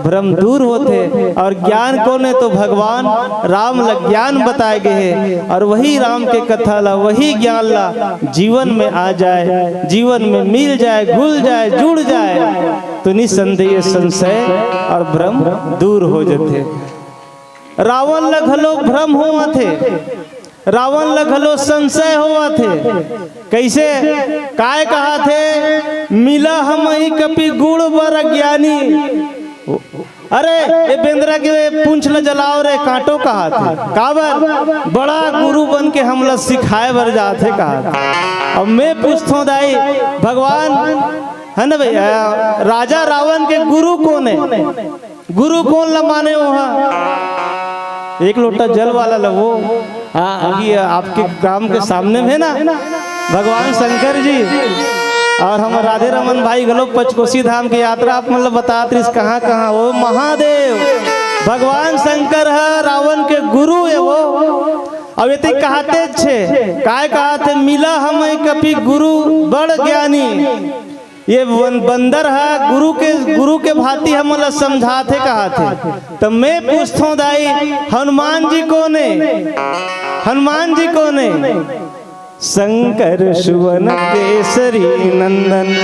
भ्रम दूर होथे। और ज्ञान कोन हे? तो भगवान राम ला ज्ञान बताए गए हे, और वही राम के कथा ला, वही ज्ञान ला जीवन में आ जाए, जीवन में मिल जाए, घुल जाए, जुड़ जाए, तो निसंदेह संशय और भ्रम दूर हो जथे। रावण ल घलो भ्रम होवत हे, रावण ल घलो संशय होवत हे। कइसे? काय कहत हे? "मिला हमही कपि गुण बर ज्ञानी।" अरे, ए बेंदरा के पूंछ ल जलाओ रे, काटो कहत हे। काबर? बड़ा गुरु बन के हमला सिखाए बर जात हे कहत हे। अब मैं पूछथों दाई, भगवान, है ना भई, अ, राजा रावण के गुरु कोन हे? गुरु कोन ला माने ओहा? एक लोटा जल वाला ला वो। हाँ, हाँ। अभी आपके ग्राम के सामने में ना, भगवान शंकर जी और हमर राधे रमन भाई घलो पंचकोसी धाम के यात्रा आप मन ला बतात रहिस, कहाँ कहाँ वो महादेव भगवान शंकर ह रावण के गुरु हे वो। अब एती कहते छे, काय कहते, "मिला हमही कपि गुरु बड़ ज्ञानी।" ये बन-, बंदर ह गुरु के, गुरु के भांति हमन ला समझाथे, कहथे। त मैं पूछथों दाई, हनुमान जी कोन हे? हनुमान जी कोन हे? शंकर सुवन केसरी नंदन,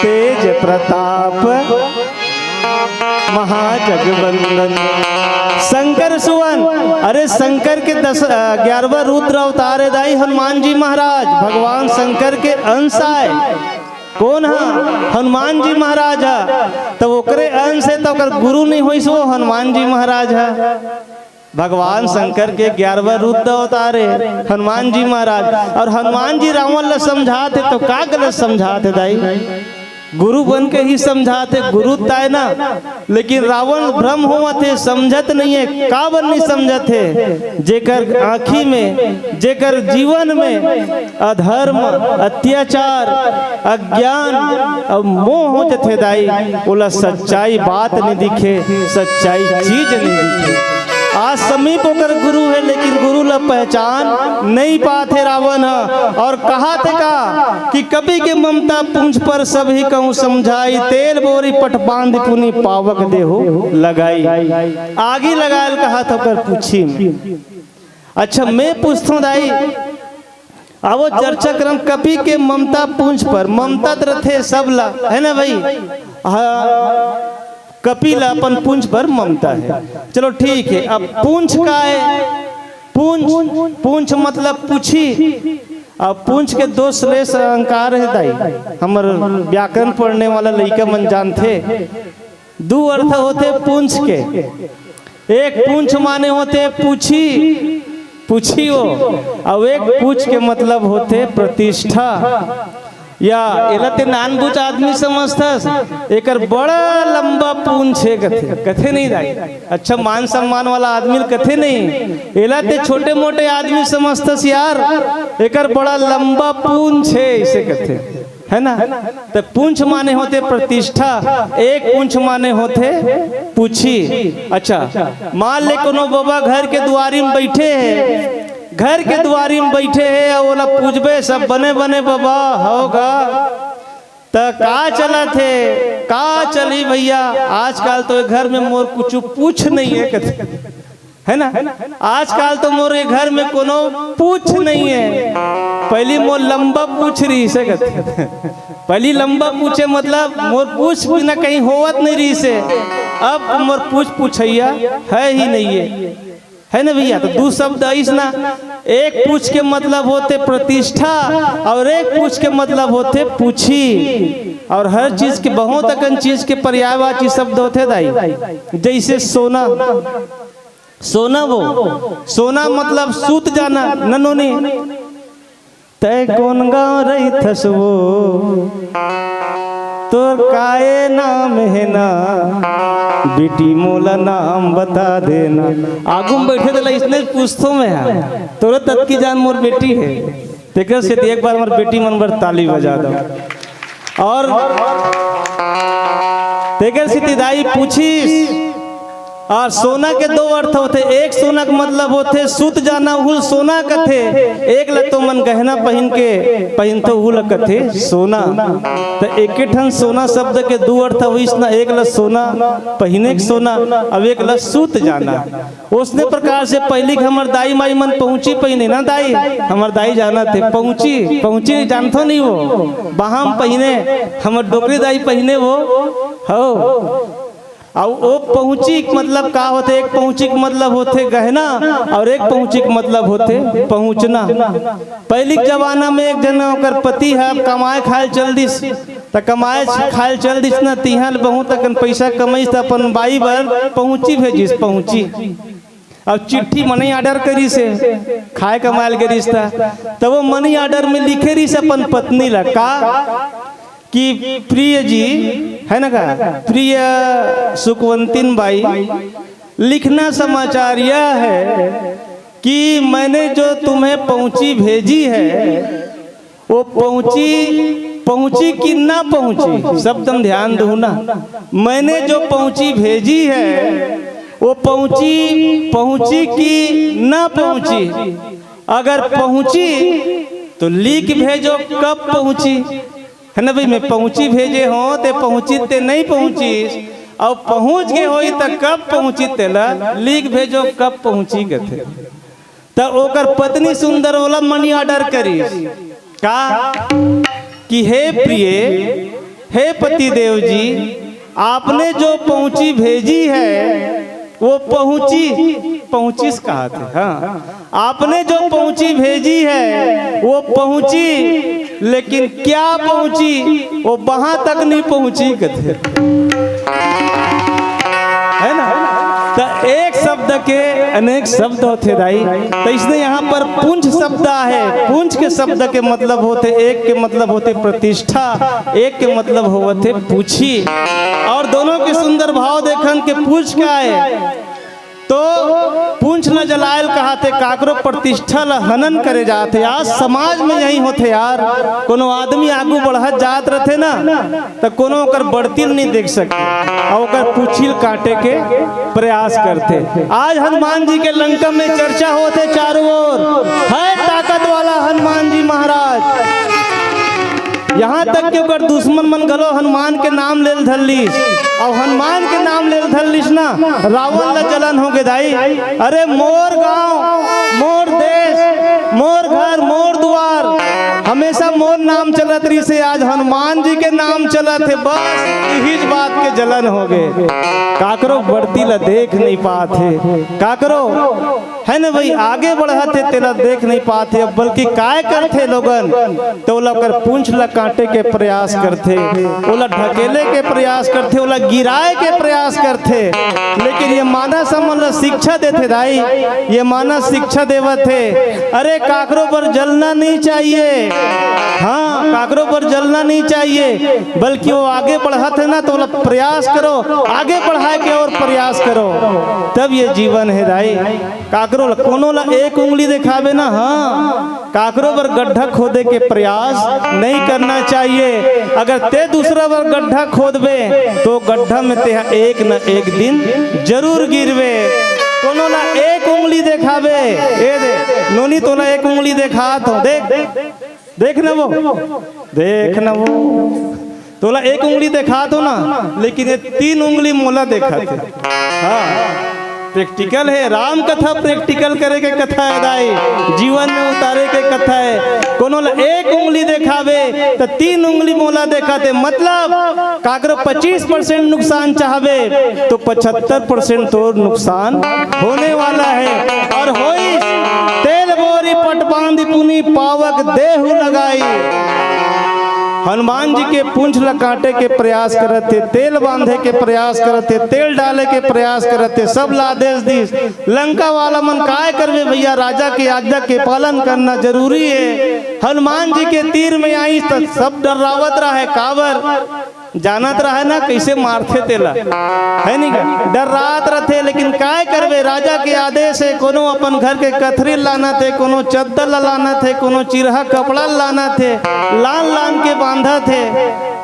तेज प्रताप महाजगवंदन। शंकर सुवन, अरे शंकर के दस, अ, ग्यारहवाँ रुद्र अवतार हे दाई हनुमान जी महाराज, भगवान शंकर के अंश आय। कोन ह? हनुमान जी महाराज ह। तब ओकरे अंश हे, त ओकर गुरु नहीं होइस, वो हनुमान जी महाराज ह। भगवान शंकर के ग्यारहवाँ रुद्र अवतार हे हनुमान जी महाराज। और हनुमान जी रावण ला समझात हे, तो का गलत समझात हे दाई? गुरु बन के ही समझात हे, गुरु ताय ना। लेकिन रावण भ्रम होवत हे, समझत नहीं हे। काबर नहीं समझत हे? जेकर आँखी में, जेकर जीवन में अधर्म, अत्याचार, अज्ञान अउ मोह हो जथे दाई, ओला सच्चाई बात नहीं दिखे, सच्चाई चीज नहीं दिखे। आज समीप ओकर गुरु हे, लेकिन गुरु ला पहचान नहीं पात हे रावण ह। और कहाथे का कि कपि के ममता पूँछ पर, सबहि कहूँ समझाई, तेल बोरी पट बाँधि पुनि पावक देहु लगाई। आगी लगायल कहाथे ओकर पूँछी में। अच्छा, मैं पूछथों दाई, आवो चर्चा करन कपि के ममता पूँछ पर। ममता त रथे सब ला, हे ना भाई? हाँ, कपि ला अपन पूँछ पर ममता हे। चलो ठीक हे, अब पूँछ का हे? पूँछ, पूँछ मतलब पूँछी। अब पूँछ के दो श्लेष अंकार हे दाई, हमर व्याकरण पढ़ने वाला लइका मन जानथे। दू अर्थ होथे पूँछ के। एक पूँछ माने होथे पूँछी, पूँछी हो, अउ एक पूँछ के मतलब होथे प्रतिष्ठा। या एला ते नानबूझ आदमी समझथस, एकर बड़ा लंबा पूँछ हे कथे, कथे नहीं दाई? अच्छा, मान सम्मान वाला आदमी ल कथे नहीं, एला ते छोटे मोटे आदमी समझथस यार, एकर बड़ा लंबा पूँछ हे, इसे कथे। हे ना? त पूँछ माने होथे प्रतिष्ठा, एक पूँछ माने होथे पूँछी। अच्छा, मान ले कोनो बबा घर के दुआरी में बइठे हे, घर के दुआरी में बइठे हे अउ ओला पूछबे सब, "बने बने बबा, हव गा?" त का चलत हे? का चलही भइया, आजकल तो ए घर में मोर कुछु पूँछ नहीं हे कथे। हे ना? आजकल तो मोर ए घर में कोनो पूँछ नहीं हे। पहिली मोर लंबा पूँछ रहिसे कथे। पहिली लंबा पूँछ हे मतलब मोर पूँछ बिना कहीं होवत नहीं रहिसे। अब मोर पूँछ पूछइया हे ही नहीं हे। हे ना भइया? त दू शब्द अइस ना, एक पूँछ के मतलब होथे प्रतिष्ठा अउ एक पूँछ के मतलब होथे पूँछी। अउ हर चीज के, बहुत अकन चीज के पर्यायवाची शब्द होथे दाई, जइसे सोना। सोना वो, सोना मतलब सूत जाना, ननोनी। तैं कोन गाँव रहिथस वो, तोर काय नाम हे ना, बेटी मोला नाम बता देना। आगू में बइठे तेला इसने पूछथों मैं, हाँ, तोरे ततकी जान मोर बेटी हे। तेकर सेती एक बार हमर बेटी मन बर ताली बजा दव। अउ तेकर सेती दाई पूछिस, अउ सोना के दो अर्थ होथे। एक सोना के मतलब होथे सूत जाना, उहू सोना कथे। एक ल तो मन गहना पहिन के पहिनथो, उहू ल कथे सोना। त एके ठन सोना शब्द के दू अर्थ होइस ना, एक ल सोना पहिने के सोना, अउ एक ल सूत जाना। ओसने प्रकार से पहिली के हमर दाई माई मन पहुँची पहिने ना दाई, हमर दाई जानथे पहुँची, पहुँची जानथो नहीं वो, बाहा म पहिने, हमर डोकरी दाई पहिने वो, हव। अउ ओ पहुँची के मतलब का होथे? एक पहुँची के मतलब होथे गहना, अउ एक पहुँची के मतलब होथे पहुँचना। पहिली के जमाना में एक झन ओकर पति ह कमाए खाए चल दिस, त कमाए खाए चल दिस न, तिहां ले बहुत अकन पइसा कमइस, त अपन बाई बर पहुँची भेजिस, पहुँची। अउ चिट्ठी मनी आर्डर करिस हे, खाए कमाए ल गे रिहिस त, त वो मनी आर्डर में लिखे रिहिस अपन पत्नी ला का कि प्रिय जी, है ना का, प्रिय सुखवंतिन बाई, लिखना समाचार यह है कि मैंने जो तुम्हें पहुँची भेजी है, वो पहुँची, पहुँची कि ना पहुँची, शब्द म ध्यान दहू ना। मैंने जो पहुँची भेजी है, वो पहुँची, पहुँची कि ना पहुँची। अगर पहुँची तो लिख भेजो कब पहुँची, है ना भाई? मैं पहुँची भेजे हों, ते पहुँची ते नहीं पहुँची, अउ पहुँच गे होही त कब पहुँची तेला लिख भेजो कब पहुँची कथे। त ओकर पत्नी सुंदर ओला मनी आर्डर करिस का कि हे प्रिय, हे पति देव जी, आपने जो पहुँची भेजी है, वो पहुँची, पहुँचिस कहाथे। हाँ, आपने जो पहुँची भेजी है, वो पहुँची, लेकिन क्या पहुँची, वो वहाँ तक नहीं पहुँची कथे। है ना? त एक शब्द के अनेक शब्द होथे दाई। त इसने यहाँ पर पुंछ शब्द आहे। पुंछ के शब्द के मतलब होथे, एक के मतलब होथे प्रतिष्ठा, एक के मतलब होवथे पूछी। और दोनों के सुंदर भाव देखन के पूछ का आय। तो पूंछ ल जलायल कहाथे, काकरो प्रतिष्ठा ल हनन करे जाथे। आज समाज में यही होथे यार, कोनो आदमी आगू बढ़त जात रथे ना, त कोनो ओकर बढ़ती ल नहीं देख सके, अउ ओकर पूछी ल काटे के प्रयास करथे। आज हनुमान जी के लंका में चर्चा होथे चारों ओर, है ताकत वाला हनुमान जी महाराज। यहाँ तक कि ओकर दुश्मन मन घलो हनुमान के नाम लेल धर लीस, अउ हनुमान के नाम लेल धर लीस ना, रावण ला जलन होगे दाई। अरे मोर गांव, मोर देश, मोर घर, मोर दुआर, हमेशा मोर नाम चलत रहिसे, आज हनुमान जी के नाम चलत हे, बस इहीच बात के जलन होगे। काकरो बढ़ती ला देख नहीं पात हे, काकरो है ना भाई, आगे बढ़त हे, तेला देख नहीं पात हे, बल्कि काय करथे लोगन, तो ओला ओकर पूंछ ला काटे के प्रयास करथे, ओला ढकेले के प्रयास करथे, ओला गिराए के प्रयास करथे। लेकिन ये मानस हमन ला शिक्षा देथे दाई, ये मानस शिक्षा देवत हे, अरे काकरो पर जलना नहीं चाहिए। हाँ, काकरो पर जलना नहीं चाहिए, बल्कि वो आगे बढ़त हे ना, तो ओला प्रयास करो, आगे बढ़ाए के और प्रयास करो, तब ये जीवन हे दाई। काकरो ल-, कोनो ला एक उंगली देखाबे ना, हाँ, काकरो बर गड्ढा खोदे के प्रयास नहीं करना चाहिए। अगर ते दूसरा बर गड्ढा खोदबे, तो गड्ढा में ते एक न एक दिन जरूर गिरबे। कोनो ला एक उंगली देखाबे, ए दे, नोनी तोला एक उंगली देखात हो, देख, देख न वो, देख न वो। तोला एक उंगली देखात हो ना, लेकिन ये तीन उंगली मोला देखात हे। हाँ, प्रैक्टिकल हे, राम कथा प्रैक्टिकल करे के कथा हे दाई, जीवन में उतारे के कथा हे। कोनो ला एक उंगली देखाबे त तीन उंगली मोला देखात हे, मतलब काकरो पच्चीस परसेंट नुकसान चाहबे तो पचहत्तर परसेंट तोर नुकसान होने वाला हे। और होइस तेल बोरी पट बांध पुनी पावक देहु लगाई। हनुमान जी के पूंछ ल काटे के प्रयास करत हे, तेल बांधे के प्रयास करत हे, तेल डाले के प्रयास करत हे, सब ल आदेश दिस। लंका वाला मन काय करबे भैया, राजा के आज्ञा के पालन करना जरूरी हे। हनुमान जी के तीर में आइस त सब डर्रावत रहे, काबर जानत रहे ना कइसे मारथे तेला, हे नहीं का? डर्रात रथे, लेकिन काय करबे, राजा के आदेश हे, कोनो अपन घर के कथरी लानत हे, कोनो चद्दर ला लानत हे, कोनो चिरहा कपड़ा ला लानत हे, लान लान के बांधत हे।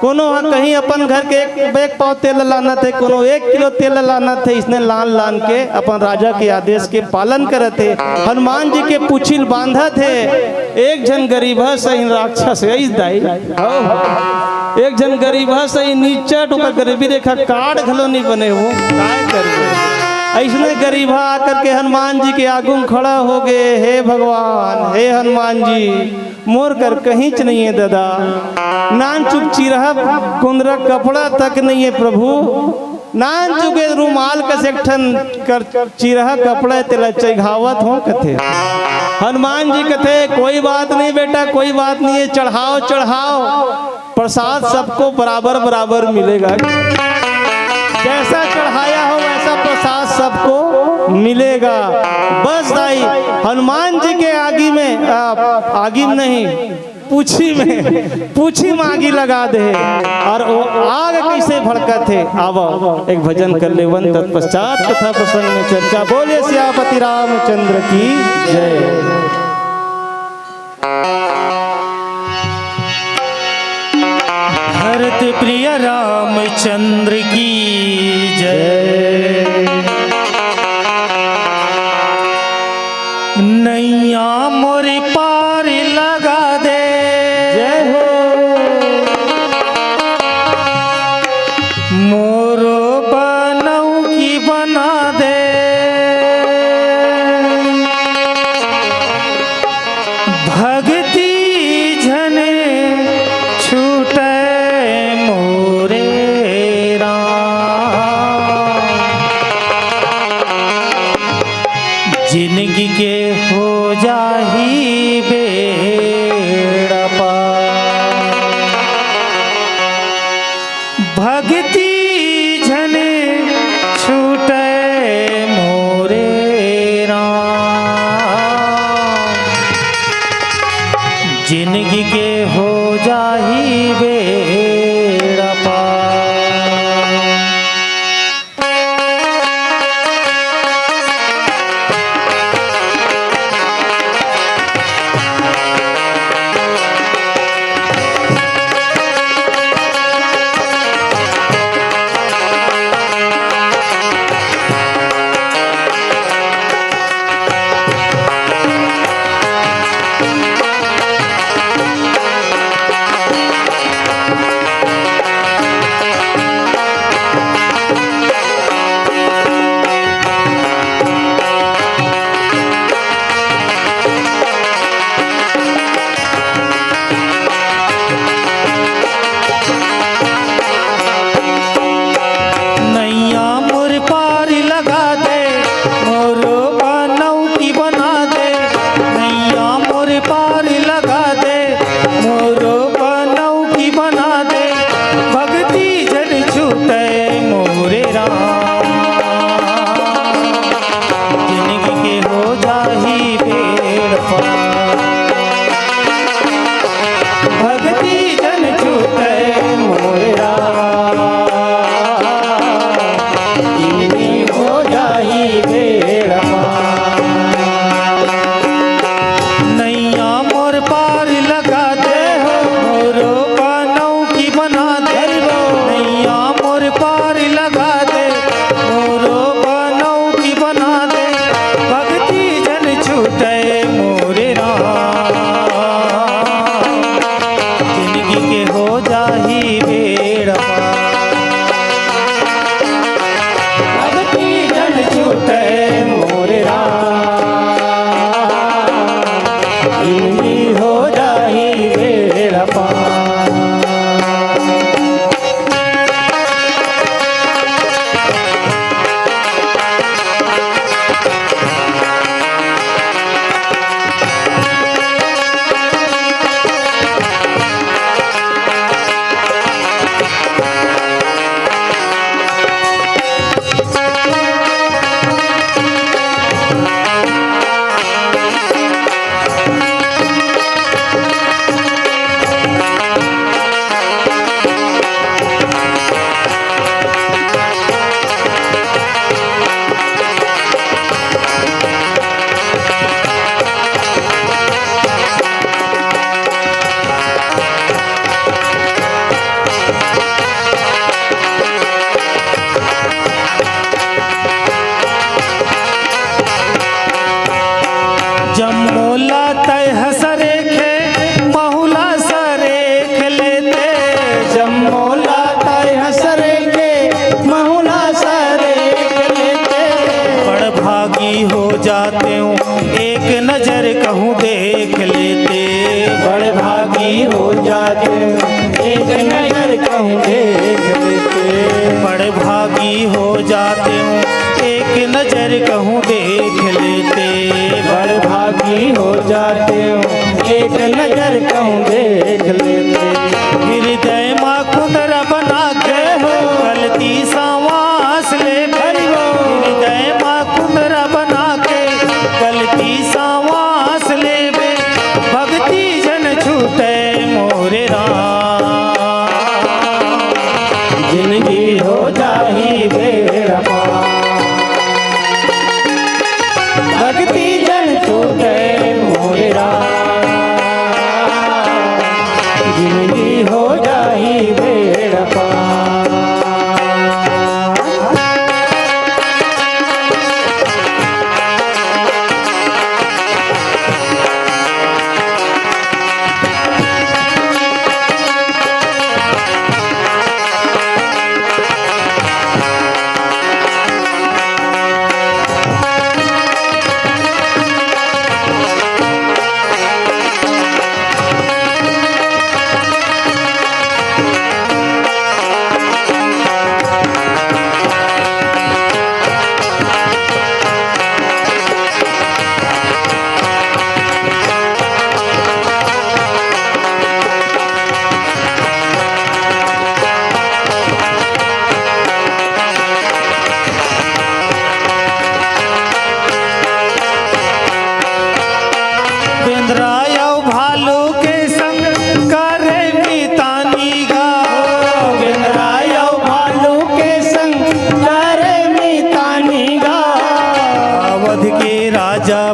कोनो ह कहीं अपन घर के एक बैग पाव तेल ला लानत हे, कोनो एक किलो तेल ला लानत हे, इसने लान लान के अपन राजा के आदेश के पालन करत हे। हनुमान जी के पूछी ल बांधत हे। एक झन गरीबहा सही राक्षस हे, इस दाई। एक झन गरीबहा सही निचट, ओकर गरीबी रेखा कार्ड घलो नहीं बने, वो काय करबे? अइसने गरीबहा आकर के हनुमान जी के आगू में खड़ा होगे, हे भगवान, हे हनुमान जी, मोर कर कहींच नहीं हे ददा, नानचुक चिरहा कुंदरा कपड़ा तक नहीं हे प्रभु, नानचुक ए रुमाल कस एक ठन कर चिरहा कपड़ा हे, तेला चघावत हों कथे। हनुमान जी कथे, कोई बात नहीं बेटा, कोई बात नहीं हे, चढ़ाओ, चढ़ाओ, प्रसाद सबको बराबर बराबर मिलेगा। जैसा चढ़ाया हो वैसा प्रसाद सबको मिलेगा। बस दाई, हनुमान जी के आगी में, आ, आगी में नहीं, पूछी में, पूछी में आगी लगा दे। और वो आग कइसे भड़कत हे, आवो एक भजन कर लेवन, तत्पश्चात कथा प्रसंग में चर्चा। बोले सियापति रामचंद्र की जय। भरत प्रिय रामचंद्र की जय। नैया मोरी पार लगा दे। जय हो। मोरो बनऊ की बना दे। भक्ति झन छूटे मोरे राम। छूटे मोरे राम, जिनगी के हो जाही बेड़ा पार।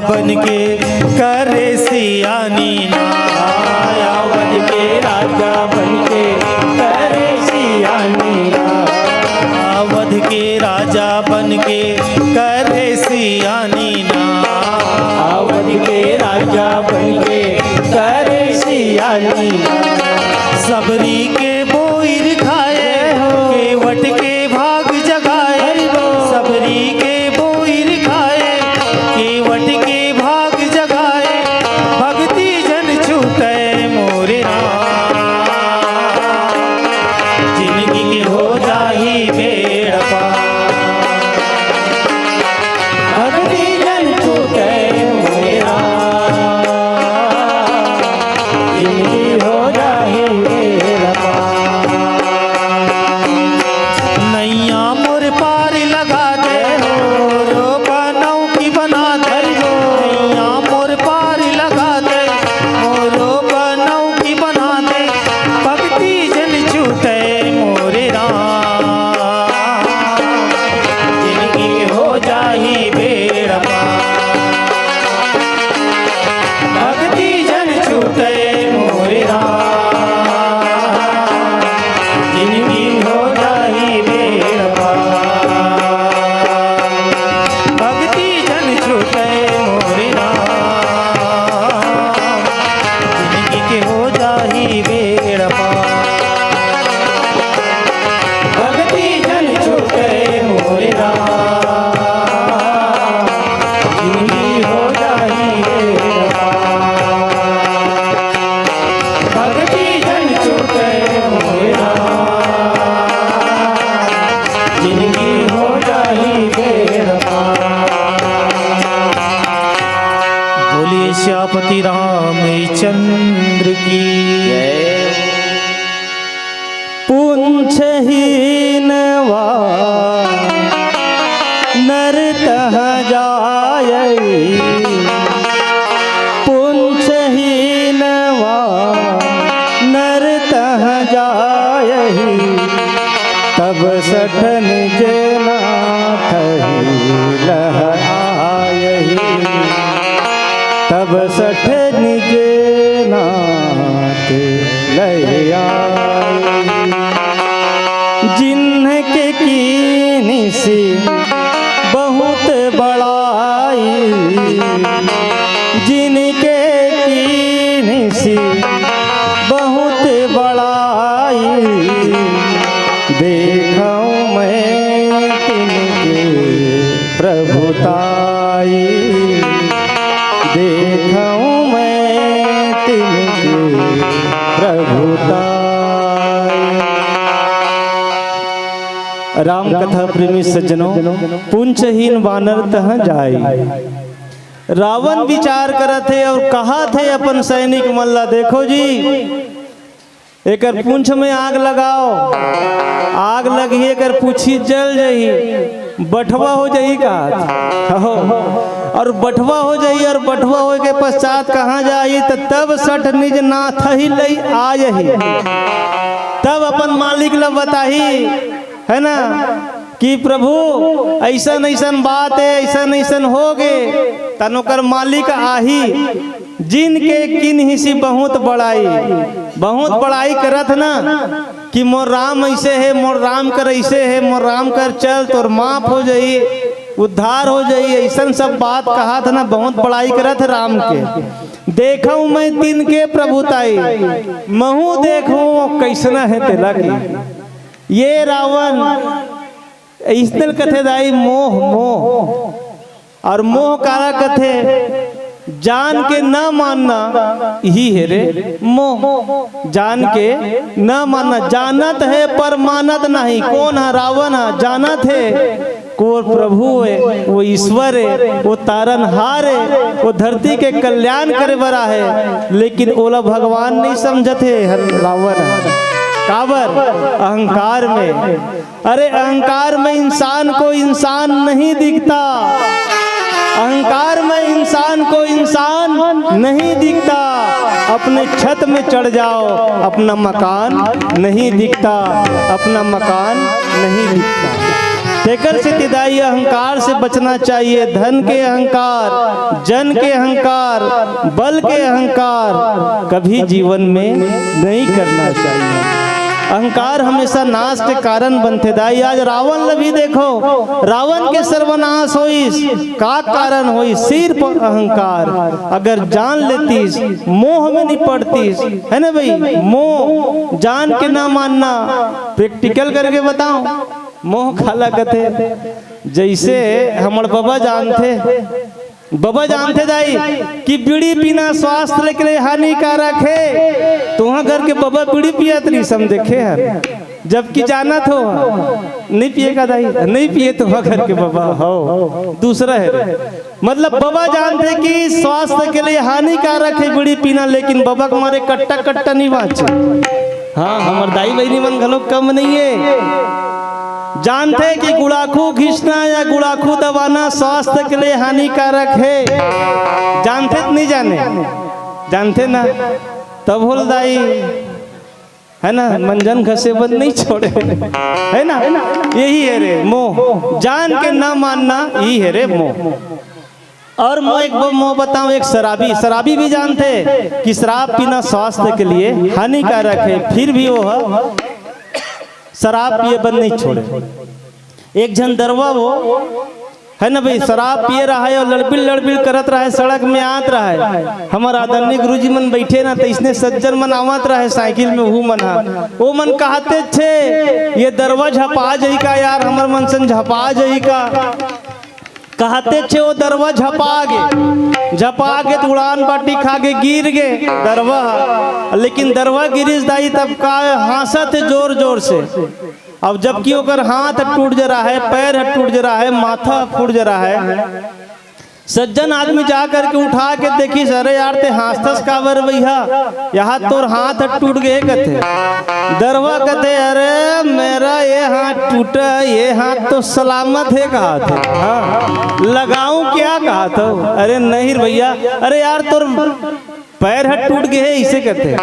बन के करे सियानी ना। अवध के राजा बन के करे सियानी ना। अवध के राजा बन के करे सियानी ना। अवध के राजा बन के करे सियानी ना। सबरी के बोइर खाए, केवट के भाग जगाए। सबरी के बोइर खाए, केवट के भाग जगाए। भक्ति जन छूटे मोरे राम, जिनगी के हो जाही बेड़ा पार। भक्ति जन छूटे मोरे राम, जिनगी हो जाही बेड़ा पार। नैया मोर पार लगा दे, मोरो बनौकी बना दे। नैया मोर पार लगा दे, मोरो बनौकी बना दे। भक्ति जन छूटे मोरे राम, जिनगी हो जाही बेड़ा पार। भक्ति जन छूटे मोरे राम, जिनगी हो जाही बेड़ा पार। भक्ति जन छूटे मोरे राम, जिनगी के हो जाही बेड़ा पार। भक्ति जन छूटे मोरे राम, जिनगी हो जाही बेड़ा पार। भक्ति जन छूटे मोरे राम, जिनगी हो जाही बेड़ा पार। बोलिए सियापति रामचंद्र की। पूंछहीन वानर तहाँ जायइ, पूंछहीन वानर तहाँ जायइ, तब सठ निज नाथहि लह आयइ। तब सठ निज नाथ लह आए। जिनके कीन्हिसि बहुत बड़ाई, जिनके कीन्हिसि बहुत बड़ाई, देखौं मैं तिनके प्रभुताई, देखौं मैं तिनके प्रभुताई। राम कथा प्रेमी सज्जनों, पूंछहीन वानर तहाँ जाई। रावण विचार करत हे अउ कहत हे अपन सैनिक मन ला, देखो जी, एकर पूंछ में आग लगाओ, आग लगही, एकर पूंछी जल जही, बठवा हो जही का? हो। अउ बठवा हो जही, अउ बठवा होय के पश्चात कहाँ जाही? त तब सठ निज नाथहि लइ आयही, तब अपन मालिक ला बताही, है ना, कि प्रभु, अइसन अइसन बात हे, अइसन अइसन हो गे, तब ओकर मालिक आही। जिनके कीन्हिसि बहुत बड़ाई, बहुत बड़ाई करत ना कि मोर राम अइसे हे, मोर राम कर अइसे हे, मोर राम कर चल, तोर माफ हो जही, उद्धार हो जही, अइसन सब बात कहत ना, बहुत बड़ाई करत हे राम के। देखौं मैं तिनके प्रभुताई, महूँ देखौं कइसना हे तेला के। ये रावण अइसने ल कथे दाई मोह, मोह। अउ मोह काला कथे? जान के न मानना, इही हे रे मोह। जान के न मानना, जानत हे पर मानत नहीं। कोन ह? रावण ह। जानत हे वो प्रभु हे, वो ईश्वर हे, वो तारनहार हे, वो धरती के कल्याण करे बर आहे, लेकिन ओला भगवान नहीं समझत हे रावण ह। काबर? अहंकार में। अरे, अहंकार में इंसान को इंसान नहीं दिखता, अहंकार में इंसान को इंसान नहीं दिखता। अपने छत में चढ़ जाओ, अपना मकान नहीं दिखता, अपना मकान नहीं दिखता। एकर सेती दाई, अहंकार से बचना चाहिए। धन के अहंकार, जन के अहंकार, बल के अहंकार कभी जीवन में नहीं करना चाहिए। अहंकार हमेशा नाश के कारण बनथे दाई। आज रावण ल भी देखो, रावण के सर्वनाश होइस, का कारण होइस? सिर्फ अहंकार। अगर जान लेतीस, मोह में नहीं पड़तीस, है ना भाई? मोह, जान के ना मानना। प्रैक्टिकल करके बताओ, मोह काला कथे? जैसे हमर बबा जानथे, बबा जानथे दाई कि बीड़ी पीना स्वास्थ्य के लिए हानिकारक हे। तुंहर घर के बबा बीड़ी पियत रहिस, हम देखे हन, जबकि जानत हो नहीं पिए का दाई, नहीं पिए तुंहर घर के बबा हो, दूसरा हे रे। मतलब बबा जानथे कि स्वास्थ्य के लिए हानिकारक हे बीड़ी पीना, लेकिन बबा के मारे कट्टा कट्टा नहीं बांचे। हाँ, हमर दाई बहिनी मन घलो कम नहीं हे। जानथे कि गुड़ाखू घिसना या गुड़ाखू दबाना स्वास्थ्य के लिए हानिकारक हे। जानथे त नहीं जाने? जानथे ना? तब होल दाई, है ना, मंजन घसे बंद नहीं छोड़े, है ना? यही हे रे मोह, जान के ना मानना, यही हे रे मोह। और मैं एक बार मैं बताऊं, एक शराबी, शराबी भी जानथे कि शराब पीना स्वास्थ्य के लिए हानिकारक हे, फिर भी वो ह शराब पिए बंद नहीं छोड़े। एक झन दरवा वो, है ना भाई, शराब पिए रहा हे और लड़बिल लड़बिल करत रहा हे, सड़क में आत रहा हे। हमर आदरणीय गुरुजी मन बैठे ना, त इसने सज्जन मन आवत रहा हे साइकिल में, हू मन हा, वो मन कहते छे, "ये दरवा झपा जही का यार, हमर मन सन झपा जही का।" कहते छे वो दरवा झपा गे, झपा गे त उड़ान बाटी खा गे, गिर गे दरवा ह। लेकिन दरवा गिरिस दाई तब का हाँसत हे जोर जोर से। अब जबकि ओकर हाथ टूट जा रहा हे, पैर ह टूट जा रहा हे, माथा फूट जा रहा हे। सज्जन आदमी जा करके उठा के देखिस, "अरे यार, ते हाँसथस काबर भैया? यहाँ तोर हाथ टूट गे," कथे। दरवा कथे, "अरे मेरा ये हाथ टूटा, ये हाथ तो सलामत हे," कहा थे। हाँ, लगाऊं क्या कहा था? अरे नहीं रे भैया, अरे यार तोर पैर ह टूट गे हे, इसे कथे।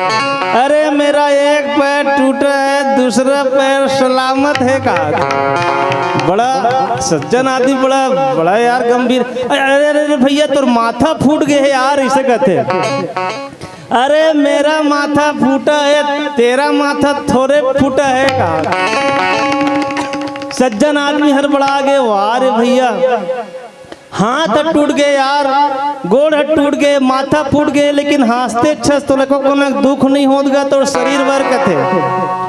"अरे मेरा एक पैर टूटा है, दूसरा पैर सलामत है," कहा थे। बड़ा सज्जन आदमी, बड़ा, बड़ा यार गंभीर। "अरे, अरे, अरे भैया, तोर माथा फूट गे हे यार," इसे कथे। "अरे मेरा माथा फूटा है, तेरा माथा थोरे फूटा है," कहा। सज्जन आदमी हड़बड़ा गे, "वाह रे भैया, हाथ ह टूट गे यार, गोड़ ह टूट गे, माथा फूट गे, लेकिन हाँसथे अच्छस, तोला एको कोनो दुख नहीं होत गा, तोर शरीर बर," कथे।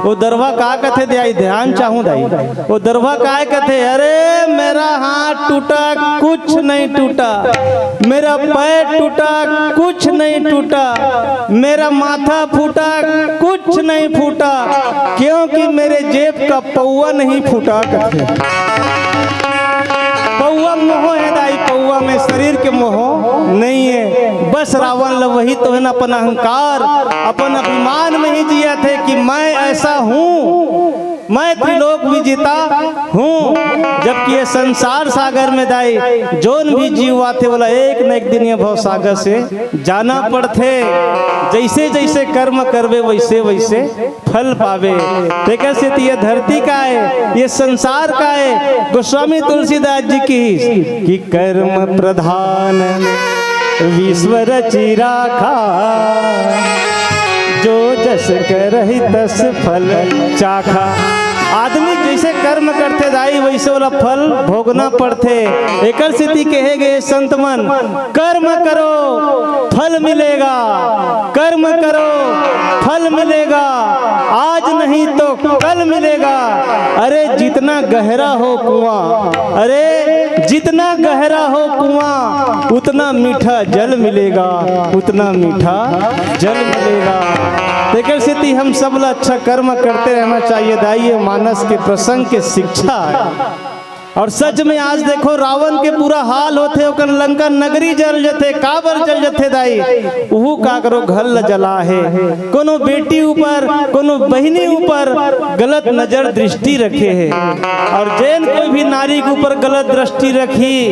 वो दरवा का कथे, दाई, ध्यान चाहूं दाई। वो दरवा काय कथे, "अरे मेरा हाथ टूटा, कुछ नहीं टूटा, मेरा पैर टूटा, कुछ नहीं टूटा, मेरा माथा फूटा, कुछ नहीं फूटा, क्योंकि मेरे जेब का पौवा नहीं फूटा," कथे। पौवा मोह हे दाई, पौवा में शरीर के मोह नहीं हे। बस रावण ल वही तो हे ना, अपन अहंकार, अपन अभिमान में ही जियत हे कि मैं ऐसा हूँ, मैं त्रिलोक विजेता हूँ, जबकि ये संसार सागर में दाई जोन भी जीव आथे, वोला एक न एक दिन ये भव सागर से जाना पड़थे। जैसे जैसे कर्म करबे, वैसे वैसे फल पावे। तेकर सेती ये धरती का हे, ये संसार का हे। गोस्वामी तुलसीदास जी कहिस कि कर्म प्रधान विश्व रचि राखा, जो जस करहि तस फल चाखा। आदमी जैसे कर्म करथे दाई, वैसे वाला फल भोगना पड़थे। एकर सेती कहे गे संत मन, "कर्म करो, फल मिलेगा, कर्म करो, फल मिलेगा, आज नहीं तो कल मिलेगा।" अरे जितना गहरा हो कुआं, अरे जितना गहरा हो कुआं, उतना मीठा जल मिलेगा, उतना मीठा जल मिलेगा। तेकर सेती हम सब ला अच्छा कर्म करते रहना चाहिए। दाई, ये मानस के प्रसंग के शिक्षा हे। और सच में आज देखो, रावण के बुरा हाल होथे, ओकर लंका नगरी जल जथे। काबर जल जथे दाई? उहू काकरो घर ल जला हे। कोनो बेटी ऊपर, कोनो बहिनी ऊपर गलत नजर दृष्टि रखे हे। और जेन कोई भी नारी के ऊपर गलत दृष्टि रखही,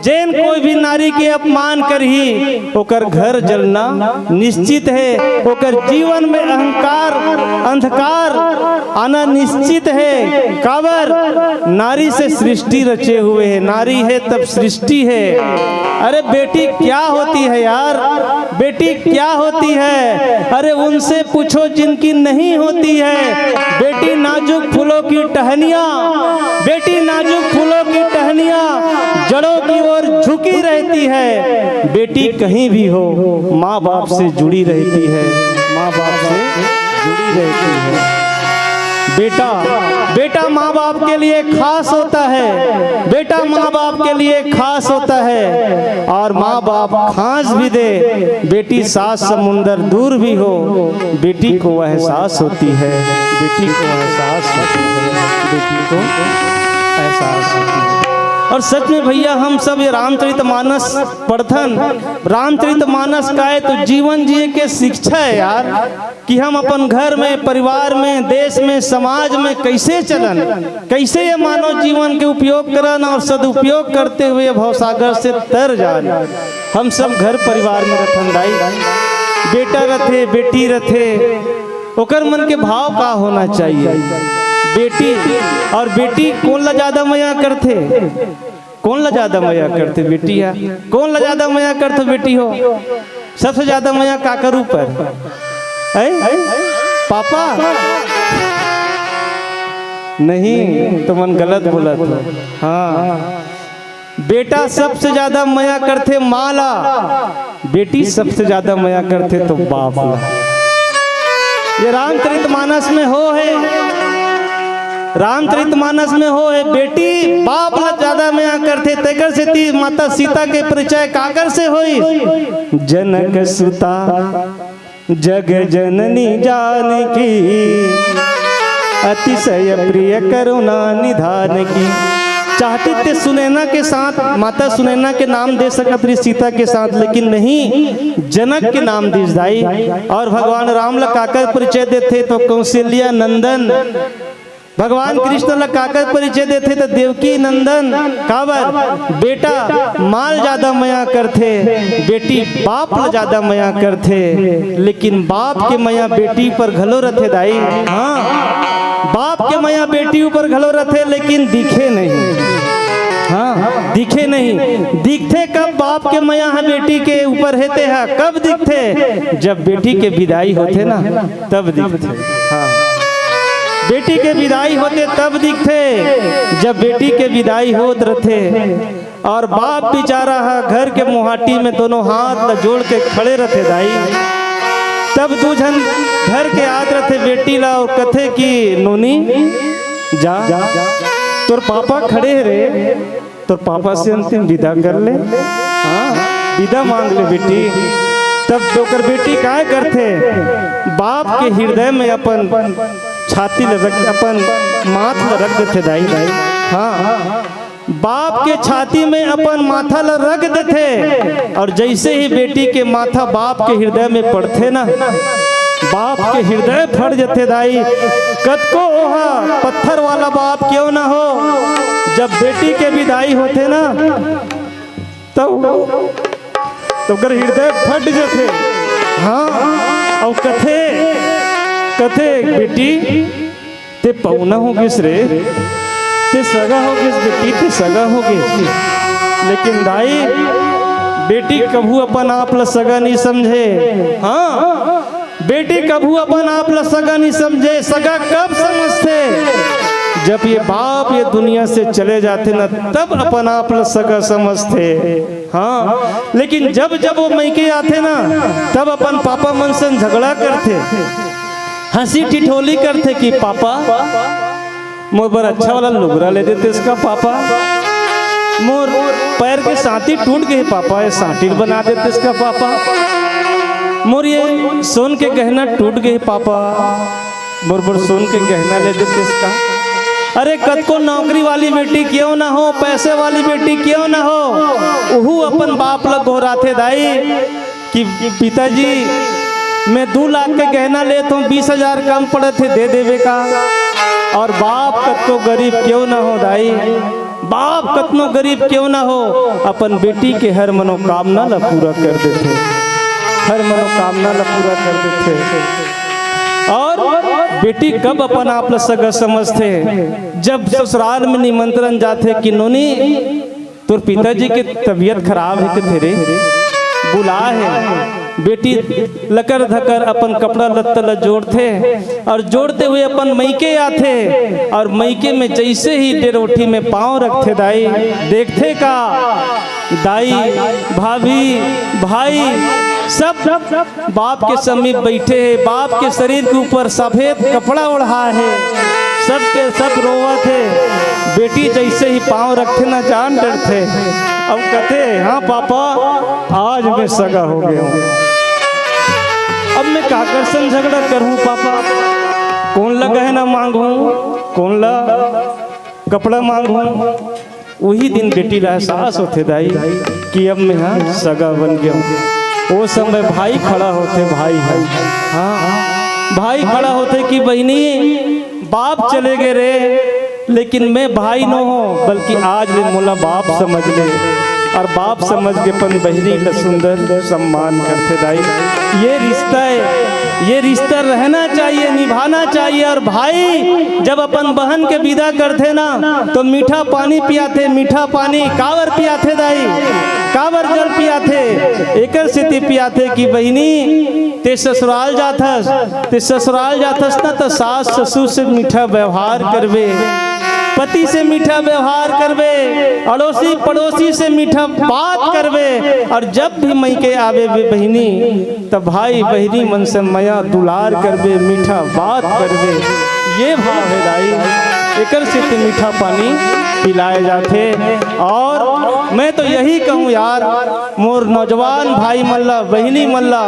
जेन कोई भी नारी के अपमान करही, ओकर घर जलना निश्चित हे, ओकर जीवन में अहंकार, अंधकार आना निश्चित हे। काबर? नारी से सृष्टि रचे हुए हे, नारी हे तब सृष्टि हे। अरे बेटी क्या होती है यार, बेटी क्या होती है? अरे उनसे पूछो जिनकी नहीं होती है। बेटी नाजुक फूलों की टहनिया, बेटी नाजुक फूलों की टहनिया, जड़ों की ओर झुकी रहती है। बेटी कहीं भी हो, माँ बाप से जुड़ी रहती है, माँ बाप से जुड़ी रहती है। बेटा, बेटा माँ बाप के लिए खास होता है, बेटा माँ बाप के लिए खास होता है। और माँ बाप खांस भी दे, बेटी सात समुंदर दूर भी हो, बेटी को एहसास होती है, बेटी को एहसास होती है, बेटी को एहसास होती है। और सच में भैया, हम सब ये रामचरितमानस पढ़थन, रामचरितमानस का है तो जीवन जिए के शिक्षा है यार, कि हम अपन घर में, परिवार में, देश में, समाज में कैसे चलन, कैसे ये मानव जीवन के उपयोग करन और सदुपयोग करते हुए भवसागर से तर जान। हम सब घर परिवार में रथन दाई, बेटा रथे, बेटी रथे, ओकर मन के भाव का होना चाहिए? बेटी, और बेटी कोन ला ज्यादा मया करथे? कोन ला ज्यादा मया करथे? बेटी हा। कोन ला ज्यादा मया करथे? बेटी हो। सबसे ज्यादा मया काकर ऊपर? हैं? पापा? नहीं, तुमन गलत बोलत हो। हाँ, बेटा सबसे ज्यादा मया करथे माँ ला, बेटी सबसे ज्यादा मया करथे तो बाप ला। ये रामचरितमानस में हो है, रामचरितमानस में हो है, बेटी बाप ला ज्यादा मया करथे। तेकर सेती माता सीता के परिचय काकर से होई? जनक सुता जग जननी जानकी, अतिशय प्रिय करुणा निधान की। चाहती ते सुनैना के साथ, माता सुनैना के नाम दे सकत रही सीता के साथ, लेकिन नहीं, जनक के नाम दिस दाई। और भगवान राम ला काकर परिचय देथे तो कौशल्या नंदन, भगवान कृष्ण ला काकर परिचय देथे त देवकी नंदन। काबर? बेटा माँ ल ज्यादा मया करथे, बेटी बाप ल ज्यादा मया करथे, लेकिन बाप के मया बेटी पर घलो रथे दाई। हाँ, बाप के मया बेटी ऊपर घलो रथे, लेकिन दिखे नहीं। हाँ, दिखे नहीं। दिखथे कब बाप के मया ह बेटी के ऊपर हे ते ह? कब दिखथे? जब बेटी के विदाई होथे ना, तब दिखथे। हाँ, बेटी के विदाई होथे तब दिखथे, जब बेटी के विदाई होत रथे। और बाप बेचारा ह घर के मुहाटी में दोनों हाथ ला जोड़ के खड़े रथे दाई। तब दू झन घर के आत रथे बेटी ला और कथे कि नोनी, जा, तोर पापा खड़े हे रे, तोर पापा से अंतिम विदा कर ले। हाँ, विदा मांग ले बेटी। तब ओकर बेटी काय करथे? बाप के हृदय में अपन छाती ल रख, अपन माथ ल रख देथे दाई। हाँ, बाप के छाती में अपन माथा ल रख देथे। और जैसे ही बेटी के माथा बाप के हृदय में पड़थे ना, बाप के हृदय फट जथे दाई। कतको ओहा पत्थर वाला बाप क्यों ना हो, जब बेटी के विदाई होथे ना, तब तो ओकर हृदय फट जथे। हाँ, अउ कथे, कथे, "बेटी, ते पहुना हो गिस रे, ते सगा हो गिस बेटी, ते सगा हो गिस।" लेकिन दाई, बेटी कभू अपन आप ल सगा नहीं समझे। हाँ, बेटी कभू अपन आप ल सगा नहीं समझे। सगा कब समझथे? जब ये बाप ये दुनिया से चले जाथे ना, तब अपन आप ल सगा समझथे। हाँ, लेकिन जब जब वो मइके आथे ना, तब अपन पापा मन से झगड़ा करथे, हंसी ठिठोली करथे कि पापा, मोर बर अच्छा वाला लुगरा ले देतेस का पापा? मोर पैर के सांटी टूट गे पापा, ये सांटी बना देतेस का पापा? मोर ये सोन के गहना टूट गे पापा, मोर बर सोन के गहना ले देतेस का? अरे कतको नौकरी वाली बेटी क्यों ना हो, पैसे वाली बेटी क्यों ना हो, उहू अपन बाप ल गोहराथे दाई कि पिताजी, मैं दू लाख के गहना लेत हूँ, बीस हजार कम पड़त हे, दे देवे का? और बाप कतको गरीब क्यों ना हो दाई, बाप कतनो गरीब क्यों ना हो, अपन बेटी के हर मनोकामना ला पूरा कर देथे, हर मनोकामना ला पूरा कर देथे। और बेटी कब अपन आप ला सगा समझथे? जब ससुराल में निमंत्रण जाथे कि नोनी, तोर पिताजी के तबीयत खराब हे कथे रे, बुलाए हे। बेटी लकर धकर अपन कपड़ा लत्ता ला जोड़थे और जोड़ते हुए अपन मइके आथे और मइके में जैसे ही डेरोठी में पाँव रखथे दाई, देखथे का दाई, भाभी, भाई सब बाप के समीप बैठे हे, बाप के शरीर के ऊपर सफेद कपड़ा ओढ़ा हे, सब के सब रोवत हे। बेटी जैसे ही पाँव रखथे ना, जान डरथे। अब कथे, "हाँ पापा, आज मैं सगा हो गया हूँ, अब मैं काकर संग झगड़ा करूँ पापा? कोन ला गहना मांगू, कोन ला कपड़ा मांगू?" उही दिन बेटी ला एहसास होथे दाई कि अब मैं हा सगा बन गया हूँ। वो समय भाई खड़ा होथे, भाई हे, हाँ, भाई खड़ा होथे कि बहिनी, बाप चले गए रे, लेकिन मैं भाई नो हों, बल्कि आज ले मोला बाप समझ ले। और बाप समझ के अपन बहिनी ला सुंदर सम्मान करथे दाई। ये रिश्ता हे, ये रिश्ता रहना चाहिए, निभाना चाहिए। और भाई जब अपन बहन के विदा करथे ना, तो मीठा पानी पियाथे, मीठा पानी। काबर पियाथे दाई, काबर जल पियाथे? एकर सेती पियाथे कि बहिनी, ते ससुराल जाथस, ते ससुराल जाथस ना, त सास ससुर से मीठा व्यवहार करबे, पति से मीठा व्यवहार करबे, अड़ोसी पड़ोसी से मीठा बात करबे, और जब भी मइके आबे बे बहिनी, त भाई बहिनी मन से मया दुलार करबे, मीठा बात करबे। ये भाव हे दाई, एकर सेती मीठा पानी पिलाए जाथे। और मैं तो यही कहूँ यार, मोर नौजवान भाई मन ला, बहिनी मन ला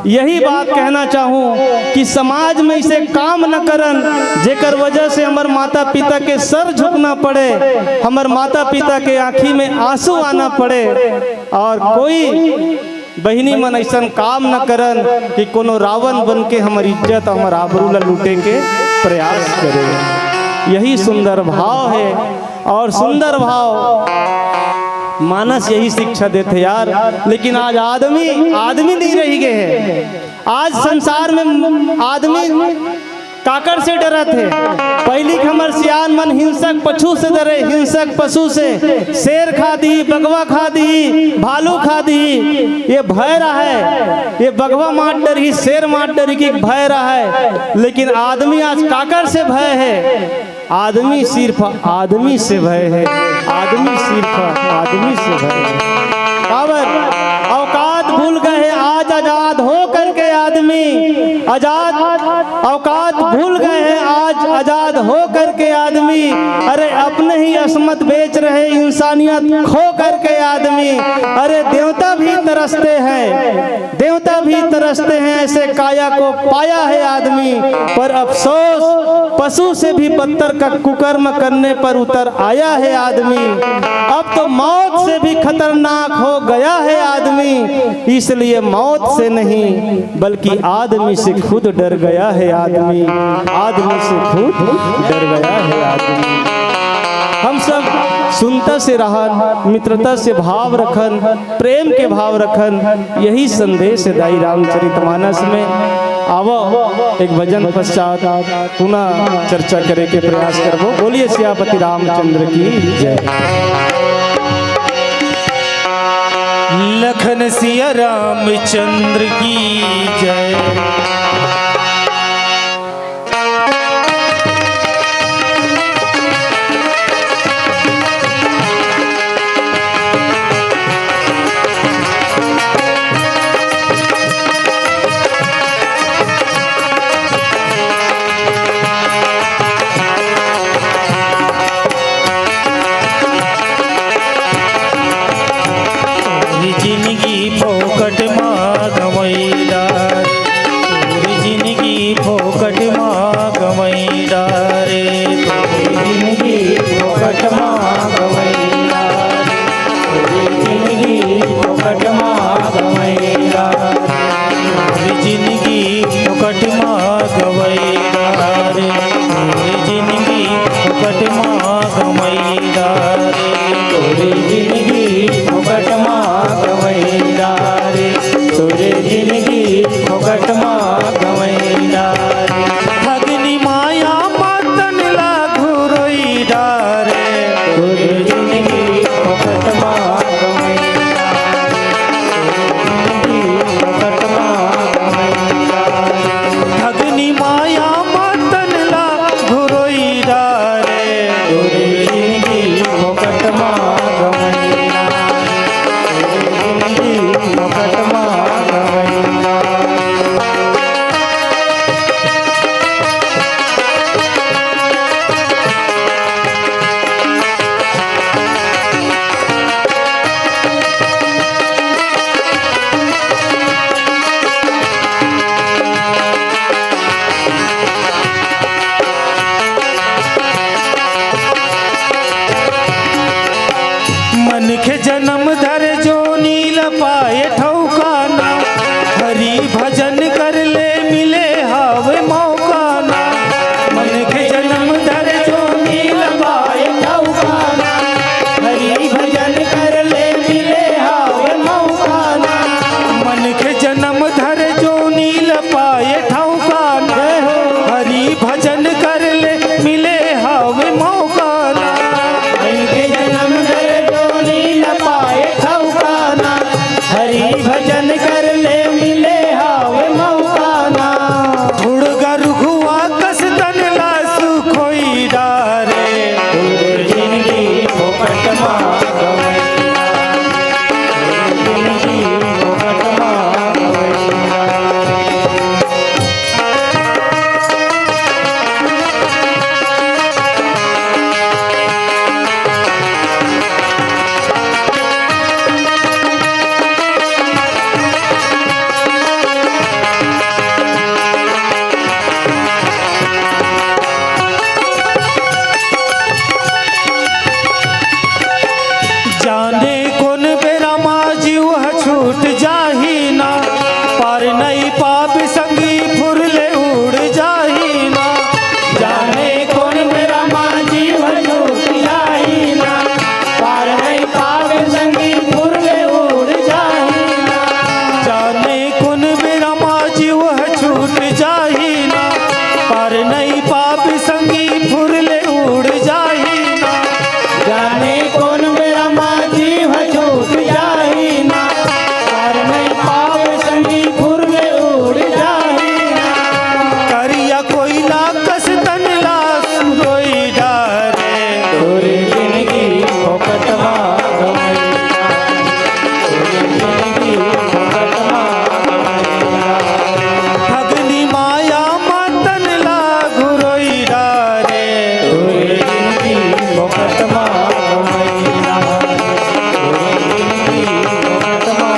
यही बात कहना चाहूँ कि समाज में ऐसे काम न करन, जेकर वजह से हमर माता पिता के सर झुकना पड़े, हमर माता पिता के आँखी में आंसू आना पड़े। और कोई बहिनी मन ऐसन काम न करन कि कोनो रावण बन के हमर इज्जत, हमर आबरू ला लूटे के प्रयास करे। यही सुंदर भाव हे। और सुंदर भाव मानस यही शिक्षा देथे यार। लेकिन आज आदमी, आदमी नहीं रही गए हे। आज संसार में आदमी काकर से डरत हे? पहिली के हमर सियान मन हिंसक पशु से डरे, हिंसक पशु से। शेर खा दी, बगवा खा दी, भालू खा दी, ये भय रहय। ये बगवा मात डरही, शेर मात डरही कि भय रहय। लेकिन आदमी आज काकर से भय हे? आदमी सिर्फ आदमी से भय हे, आदमी सिर्फ आदमी से भय हे। काबर? औकात भूल गए हे आज आजाद हो करके आदमी, आजाद, औकात भूल गए हे आज आजाद हो करके आदमी। अरे अपने ही असमत बेच रहे इंसानियत खो करके आदमी। अरे देवता भी तरसते हैं, देवता भी तरसते हैं, ऐसे काया को पाया है आदमी। पर अफसोस, पशु से भी बदतर का कुकर्म करने पर उतर आया है आदमी। अब तो मौत से भी खतरनाक हो गया है आदमी, इसलिए मौत से नहीं, बल्कि आदमी से खुद डर गया है आदमी, आदमी से खुद डर गया है आदमी। हम सब सुनता से रहन, मित्रता से भाव रखन, प्रेम के भाव रखन, यही संदेश हे दाई रामचरितमानस में। आवो, एक भजन पश्चात पुनः चर्चा करे के प्रयास करबो। बोलिए सियापति रामचंद्र की जय। लखन सिया रामचंद्र की जय। तोर जिनगी फोकट मा गवैला, तोर जिनगी फोकट मा गवैला रे, तोर जिनगी फोकट मा गवैला रे, तोर जिनगी फोकट मा गवैला रे, तोर जिनगी फोकट मा गवैला रे, तोर जिनगी फोकट मा गवैला रे। जिनगी फोकट मा गवई डारे, तोरे जिनगी फोकट मा गवई डारे। ठगनी माया मा तन ला घुरोई डारे, तोरे जिनगी फोकट मा गवई डारे। तोरे जिनगी फोकट मा गवई डारे। ठगनी माया मा तन ला घुरोई डारे। तोरे जिनगी फोकट मा गवई डारे। तोरे जिनगी फोकट मा गवई डारे। मनखे जनम धर जोनी ल पाए ठौकाना, हरि भजन कर ले मिले हावे मौकाना। मनखे जनम धर जोनी ल पाए ठौकाना, हरि भजन कर ले मिले हावे मौकाना। मनखे जनम धर जोनी ल पाए ठौकाना, हरि भजन कर ले मिले हावे मौकाना। मनखे जनम धर जोनी ल पाए ठौकाना, हरि भजन कर ले मिले हावे मौकाना। हुड़गा रुघुआ कस तन ला सुखोई डारे। तोर जिनगी फोकट मा गवई डारे। तोर जिनगी फोकट मा गवई डारे। जाने कोन बेरा मा जीव ह छूट जाही ना, पार नइ पाबे संगी फुर ले उड़ जाही ना। जाने कोन बेरा मा जीव ह छूट जाही ना, पार नइ पाबे संगी फुर ले उड़ जाही ना। जाने कोन बेरा मा जीव ह छूट जाही ना, पार नइ पाबे संगी फुर ले उड़ जाही ना। जाने कोन बेरा मा जीव छूट जाही ना, पार नइ पावे संगी फुर ले उड़ जाही ना। करिया कोइला कस तन ला सुरोई डारे। तोर जिनगी फोकट मा गवई डारे। तोर जिनगी फोकट मा गवई डारे। ठगनी माया मा तन ला घुरोई डारे। तोर जिनगी फोकट मा गवई डारे। तोर जिनगी फोकट मा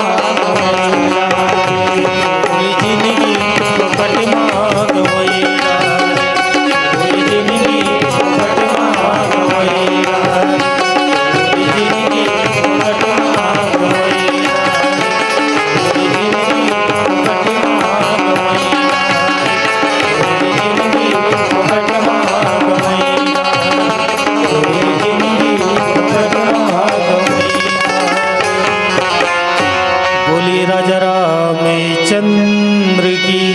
गवई डारे। तोर जिनगी फोकट मा गवई डारे। तोर जिनगी फोकट मा गवई डारे। तोर जिनगी फोकट मा गवई डारे। बोलिए राजा रामचंद्र की।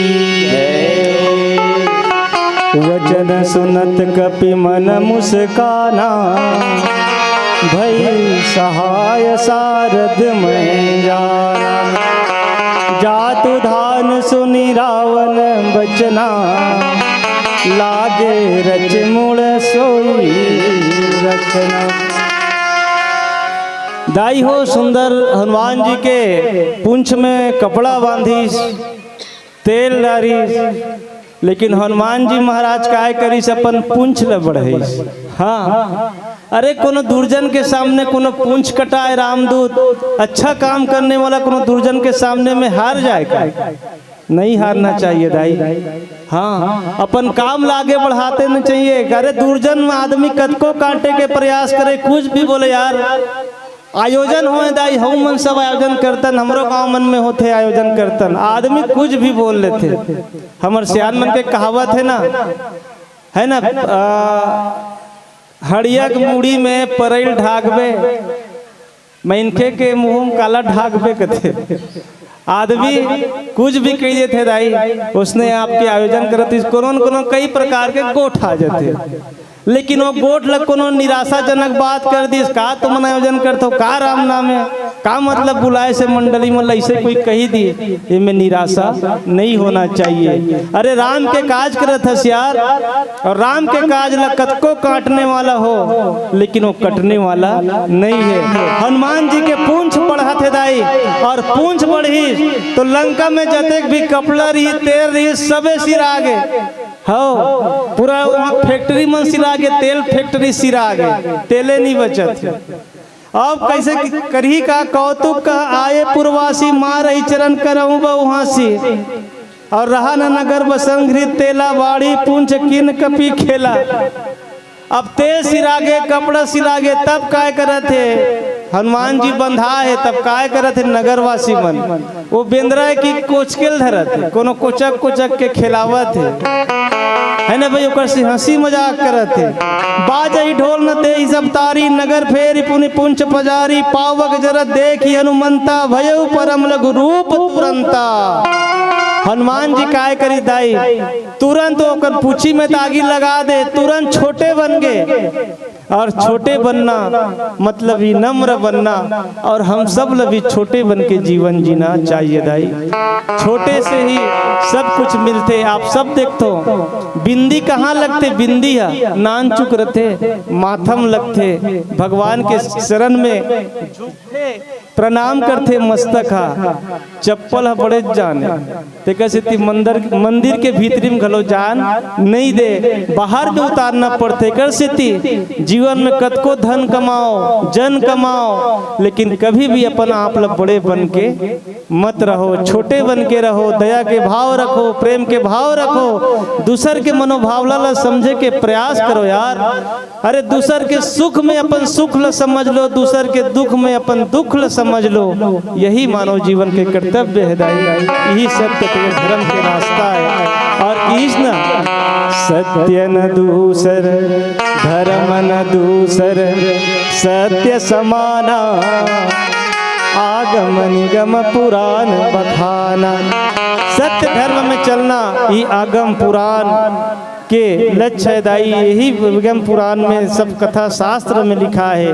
वचन सुनत कपि मन मुस्काना, भई सहाय सारद मैं जाना। जातु धान सुनि रावन बचना, लागे रच मुड़ सोई रचना। दाई हो सुंदर हनुमान जी के पूंछ में कपड़ा बांधिस, तेल डारिस, लेकिन हनुमान जी महाराज काय करिस, अपन पूंछ ल बढ़ाइस। हाँ, अरे कोनो दुर्जन के सामने कोनो पूंछ कटाए रामदूत, अच्छा काम करने वाला कोनो दुर्जन के सामने में हार जाए का? नहीं हारना चाहिए दाई। हाँ, अपन काम ला आगे बढ़ाते न चाहिए। अरे दुर्जन में आदमी कतको काटे के प्रयास करे, कुछ भी बोले यार, आयोजन होए दाई, हम मन सब आयोजन करतन, हमरो गांव मन में होथे आयोजन करतन, आदमी कुछ भी बोल लेथे। हमर सियान मन के कहावत है ना, है ना, आ, हड़िया के मुड़ी में परइल ढाकबे, मनखे के मुंह म काला ढाकबे कथे। आदमी कुछ भी कहि देथे दाई, उसने आपके आयोजन करत इस कोनो न कोनो कई प्रकार के गोठ आ जाथे। लेकिन वो गोठ ल कोनो निराशाजनक बात कर दिस, "का तुमन आयोजन करथो, का राम नाम है, का मतलब बुलाए से मंडली में लइसे कोई कही दी।" एमे निराशा नहीं होना चाहिए। अरे, राम के काज करत हस यार, और राम के काज ला कतको काटने वाला हो, लेकिन वो कटने वाला नहीं है। हनुमान जी के पूंछ बढ़त हे दाई, और पूंछ बढ़ी तो लंका में जतेक भी कपड़ा रही, तेल रही, सबे सिरा गे। हव, पूरा वहाँ फैक्ट्री मन सिरा गे, तेल फैक्ट्री सिरा गे, तेले नहीं बचत हे। अब कैसे करही का, कौतुक कह आए पुरवासी, मारही चरण करहु बहुहासी। और रहा न नगर बसन घृत तेला, बाड़ी पूंछ किन कपि खेला। अब तेल सिरागे, कपड़ा सिरागे, तब काय करत हे? हनुमान जी बंधा हे, तब काय करत हे नगरवासी मन? वो बेंदरा हे कि कोचकेल धरत हे, कोनो कोचक कोचक के खेलावत हे, है ना भाई? ओकर से हंसी मजाक करत हे। बाजही ढोल न तेहि सब तारी, नगर फेरि पुनि पुंछ पजारी, पावक जरत देखि हनुमंता, भयउ परम लघु रूप तुरंता। हनुमान जी काय करी दाई, तुरंत ओकर पूछी में तागी लगा दे, तुरंत छोटे बन गे। और छोटे बनना मतलब विनम्र बनना, और हम सब ल भी छोटे बन के जीवन जीना चाहिए दाई। छोटे से ही सब कुछ मिलथे। आप सब देखथो, बिंदी कहाँ लगथे? बिंदी ह नान चुक रथे, माथम लगथे। भगवान के शरण में प्रणाम करथे मस्तक हा, चप्पल हा बड़े जाने। तेकर सेती मंदिर, मंदिर के भीतरी में घलो जान नहीं दे, बाहर में उतारना पड़थे। एकर सेती जीवन में कतको धन कमाओ, जन कमाओ, लेकिन कभी भी अपन आप ल बड़े बन के मत रहो, छोटे बन के रहो। दया के भाव रखो, प्रेम के भाव रखो, दूसर के मनोभावना ला समझे के प्रयास करो यार। अरे, दूसर के सुख में अपन सुख ल समझ लो, दूसर के दुख में अपन दुख ल समझ लो। यही मानव जीवन के कर्तव्य हे दाई। यही सत्य के धर्म के रास्ता हे। और कृष्ण सत्य न दूसर, धर्म न दूसर, सत्य समाना, आगम निगम पुराण बखाना। सत्य धर्म में चलना, ये आगम पुराण के लक्ष्य हे दाई। यही विगम पुराण में सब कथा शास्त्र में लिखा हे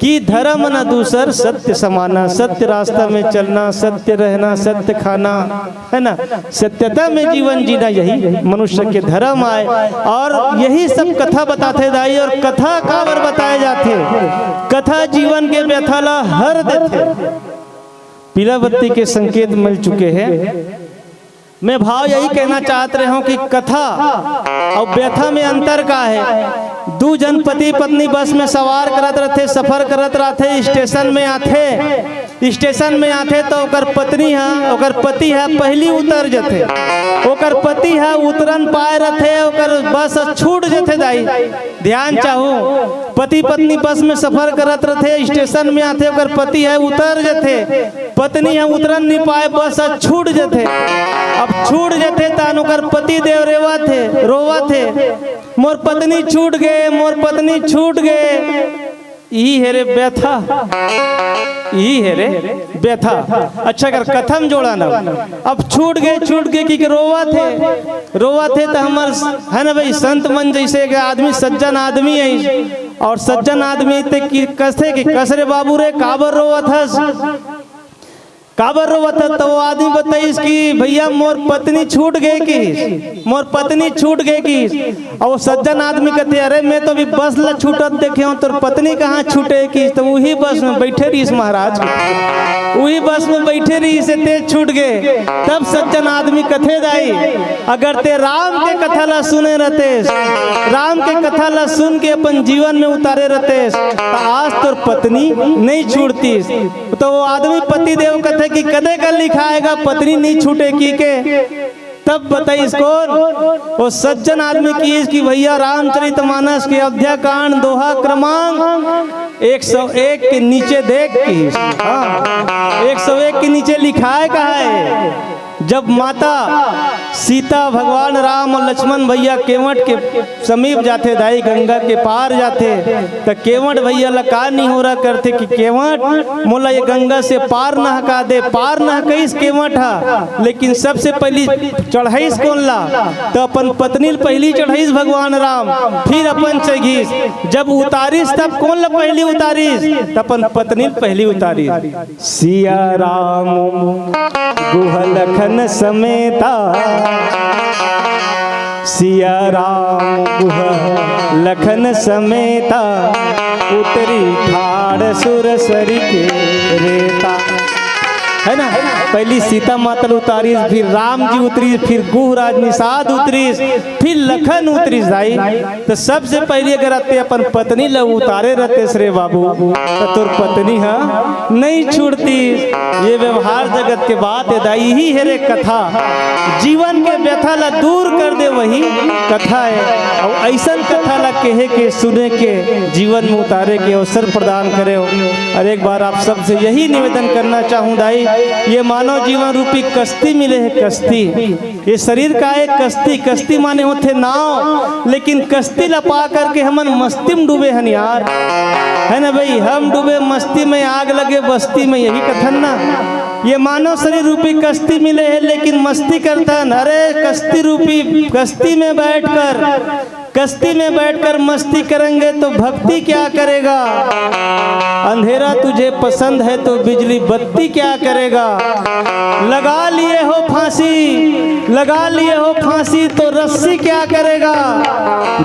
कि धर्म न दूसर सत्य समाना, सत्य रास्ता में चलना, सत्य रहना, सत्य खाना, है ना, सत्यता में जीवन जीना, यही मनुष्य के धर्म आय। और यही सब कथा बताथे दाई। और कथा काबर बताए जाथे? कथा जीवन के व्यथा ला हर देथे। पीला बत्ती के संकेत मिल चुके हे। मैं भाव यही कहना चाहत रहे हूँ कि कथा अउ व्यथा में अंतर का हे? दू झन पति पत्नी बस में सवार करत रथे, सफर करत रथे, स्टेशन में आथे, स्टेशन में आथे तो ओकर पत्नी ह, ओकर पति ह पहिली उतर जथे। ओकर पति ह उतरन पाए रथे, ओकर बस छूट जथे दाई। ध्यान चाहू, पति पत्नी बस में सफर करत रथे, स्टेशन में आथे, ओकर पति ह उतर जथे, पत्नी ह उतरन नहीं पाए, बस ह छूट जथे। अब छूट जथे तहन ओकर पति देव रेवत हे, रोवत हे, "मोर पत्नी छूट गे, मोर पत्नी छूट गे।" इही हे रे व्यथा, इही हे रे व्यथा। अच्छा, अगर कथा म जोड़ा ना, अब छूट गे, छूट गे कि रोवत हे, रोवत हे त हमर, है ना भाई, संत मन जैसे एक आदमी, सज्जन आदमी हे, और सज्जन आदमी ते कि कथे कि, "कस रे बाबू रे, काबर रोवत हस?" काबर रोवत हस? त वो आदमी बताइस कि, "भैया, मोर पत्नी छूट गे कि, मोर पत्नी छूट गे कि।" अउ वो सज्जन आदमी कथे, "अरे, मैं तो अभी बस ला छूटत देखे हूँ, तोर पत्नी कहाँ छूटे कि?" त उही बस में बैठे रहिस महाराज, उही बस में बैठे रहिस, ते छूट गे। तब सज्जन आदमी कथे, "दाई, अगर ते राम के कथा ला सुने रहतेस, राम के कथा ला सुन के अपन जीवन में उतारे रहतेस, त आज तोर पत्नी नहीं छूटतीस।" त वो आदमी पति देव कथे कि कदे का लिखाय गा पत्नी नहीं छूटे कि के? तब बताइस कोन? वो सज्जन आदमी कहिस कि भैया, रामचरित मानस के अयोध्या कांड दोहा क्रमांक एक सौ एक के नीचे देख कहिस। हाँ, एक सौ एक के नीचे लिखाय का हे, जब माता सीता, भगवान राम अउ लक्ष्मण भैया केवट के समीप जाथे, दाई गंगा के पार जाथे, त केवट भैया ला का निहोरा करथे कि केवट, मोला ये गंगा से पार नहका दे। पार नहकइस केवट ह, लेकिन सबसे पहिली चढ़इस कोन ला? त अपन पत्नी ल पहिली चढ़इस भगवान राम, फिर अपन चघिस। जब उतारिस तब कोन ला पहिली उतारिस? त अपन पत्नी ल पहिली उतारिस। सिया राम गुह लखन समेता, सिया राम गुह लखन समेता, उतरी ठाड़ सुरसरी के रेता। है ना? पहिली सीता माता ल उतारिस, फिर राम जी उतरिस, फिर गुहराज निषाद उतरिस, फिर लखन उतरिस दाई। त सबसे पहिली अगर ते अपन पत्नी ल उतारे रहतेस रे बाबू, त तोर पत्नी ह नइ छुड़तिस। ये व्यवहार जगत के बात हे दाई, इही हरे कथा। जीवन के व्यथा ल दूर कर दे, वही कथा हे। अउ अइसन कथा ल कहे के, सुने के, जीवन में उतारे के अवसर प्रदान करे हो। अउ एक बार आप सबसे यही निवेदन करना चाहूँ दाई, ये मानव जीवन रूपी कश्ती मिले हे, कश्ती। ये शरीर का एक कश्ती, कश्ती माने होथे नाव, लेकिन कश्ती ला पा करके हमन मस्ती में डूबे हन यार, है ना भाई? हम डूबे मस्ती में, आग लगे बस्ती में, यही कथन ना। ये मानव शरीर रूपी कश्ती मिले हे, लेकिन मस्ती करथन। अरे, कश्ती रूपी कश्ती में बैठकर कश्ती में बैठकर मस्ती करेंगे तो भक्ति क्या करेगा? अंधेरा तुझे पसंद है तो बिजली बत्ती क्या करेगा? लगा लिए हो फांसी, लगा लिए हो फांसी तो रस्सी क्या करेगा?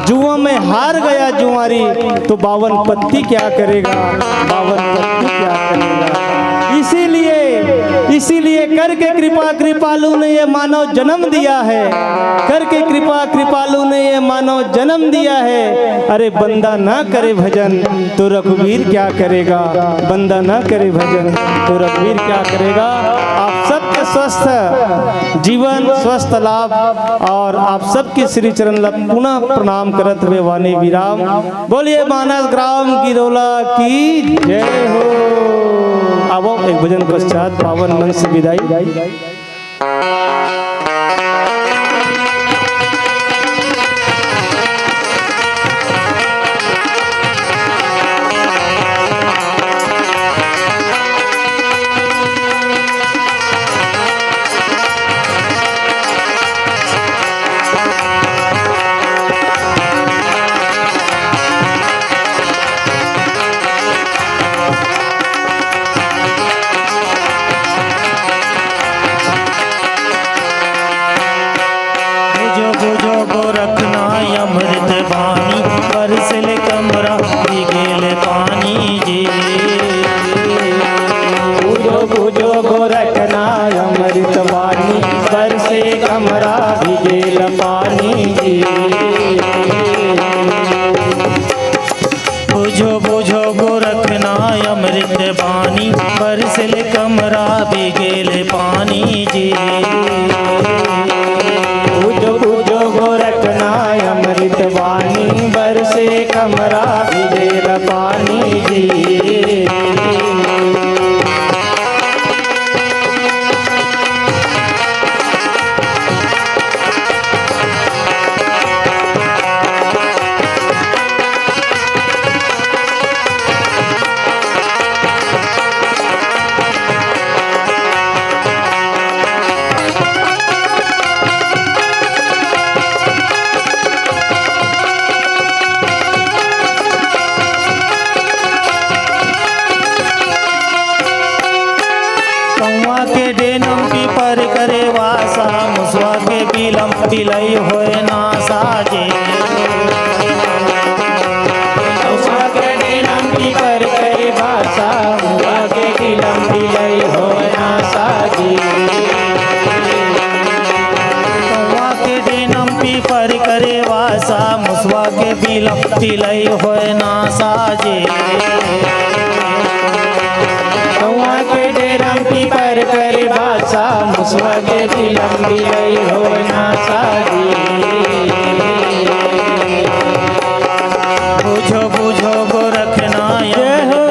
जुआ में हार गया जुआरी तो बावन पत्ती क्या करेगा? बावन पत्ती क्या करेगा? इसीलिए, इसीलिए करके कृपा कृपालु ने ये मानव जन्म दिया है, करके कृपा कृपालु ने ये मानव जन्म दिया है। अरे बंदा ना करे भजन तो रघुवीर क्या करेगा, बंदा ना करे भजन तो रघुवीर क्या करेगा। आप सबके स्वस्थ जीवन, स्वस्थ लाभ और आप सबके श्री चरण ला पुनः प्रणाम करत हुए वाणी विराम। बोलिए मानस ग्राम गिरोला की जय हो। आवो एक भजन पश्चात पावन मन से विदाई। बुझो बुझो गोरखनाथ अमृत बानी, बरसेल कमरा भीगेल पानी जी। बुझो बुझो गोरखनाथ अमृत बानी, बरसे कमरा भीगेल पानी जी। बुझो बुझो गोरखनाथ अमृत बानी, बरसेल कमरा भीगेल पानी जी। बुझो बुझो गोरखनाथ अमृत बानी, बरसे कमरा भीगेल पानी जी। कौआ के डेनम पीपर करे वासा, मुसवा के बिलम बिलई होय ना साजे। मुसवा के डेनम पीपर करे वासा, मुसवा के बिलम बिलई होय ना साजे। कौआ के डेनम पीपर करे वासा, मुसवा के बिलम बिलई होय ना साजे। कौआ के डेरम पीपर करे बासा, मुसवा के बिलम बिलई होय ना साजे। बुझो बुझो गोरखनाथ जय हो।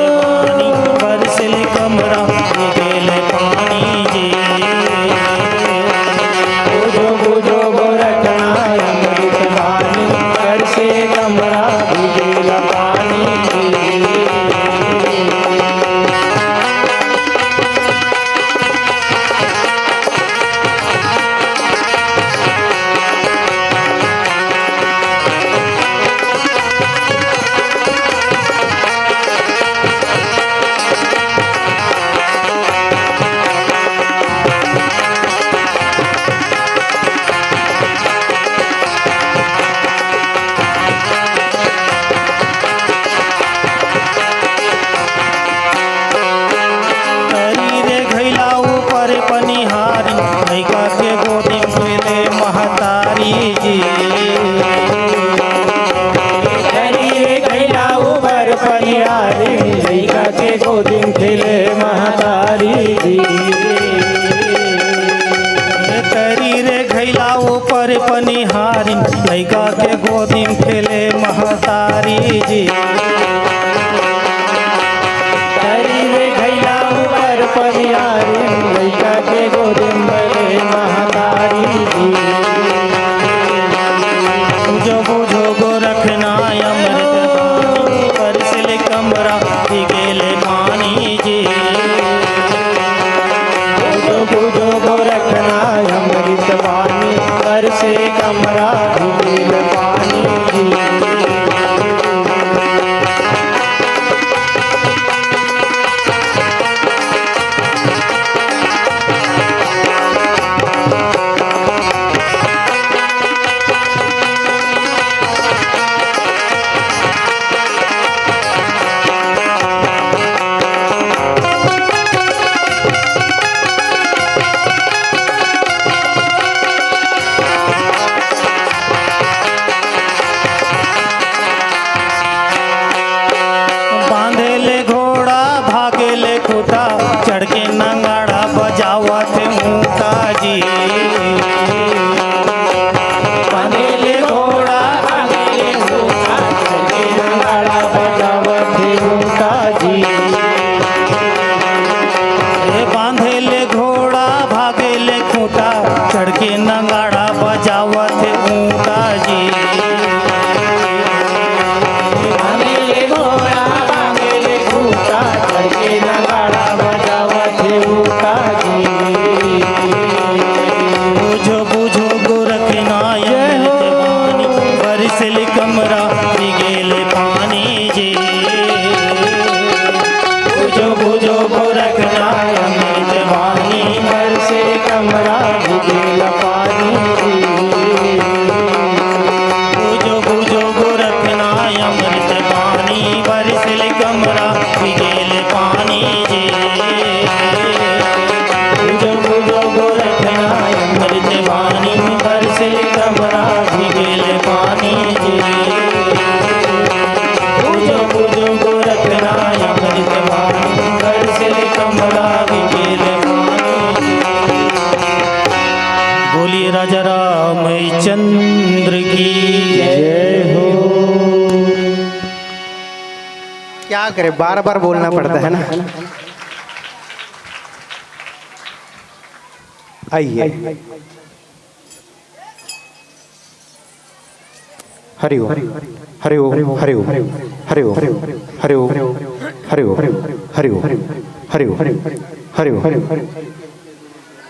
बरसेल कमरा भीगेल पानी जी। लइका के गोदी म खेले महतारी जी। तरी रे घैला ऊपर पनिहारिन, लइका के गोदी म खेले महतारी जी। तरी रे घैला ऊपर पनिहारिन, लइका के गोदी म खेले महतारी जी। बुझो बुझो गोरखनाथ अमृत पानी, बरसेल कमरा भीगेल पानी जी। बुझो बुझो गोरखनाथ अमृत पानी, बरसे कमरा भीगेल पानी जी। बांधे ले घोड़ा, भागे ले खूंटा, चढ़ के नगाड़ा बजावत हे ऊंटा जी। बांधे ले घोड़ा, भागे ले खूंटा, चढ़ के नगाड़ा बजावत हे ऊंटा जी। ए बांधे ले घोड़ा, भागे ले खूंटा, चढ़ के नगाड़ा बजावत हे ऊंटा जी। भांगे ले घोड़ा, भांगे ले खूंटा, चढ़ के नगाड़ा बजावत हे ऊंटा जी। बुझो बुझो गोरखनाथ जय हो। अमृत पानी, बरसेल कमरा भीगेल पानी जी। बुझो बुझो गोरखनाथ अमृत पानी, बरसेल कमरा भीगेल पानी जी। बुझो बुझो गोरखनाथ अमृत पानी, बरसेल कमरा भीगेल पानी जी। बुझो बुझो गोरखनाथ अमृत पानी, बरसेल कमरा भीगेल पानी जी। बुझो बुझो गोरखनाथ अमृत पानी, बरसेल कमरा भीगेल पानी जी। बोलिए राजा रामचंद्र की जय हो। क्या करे, बार बार बोलना पड़ता है ना। आइए। हरि ओम, हरि ओम, हरि ओम, हरि ओम, हरि ओम, हरि ओम, हरि ओम, हरि ओम।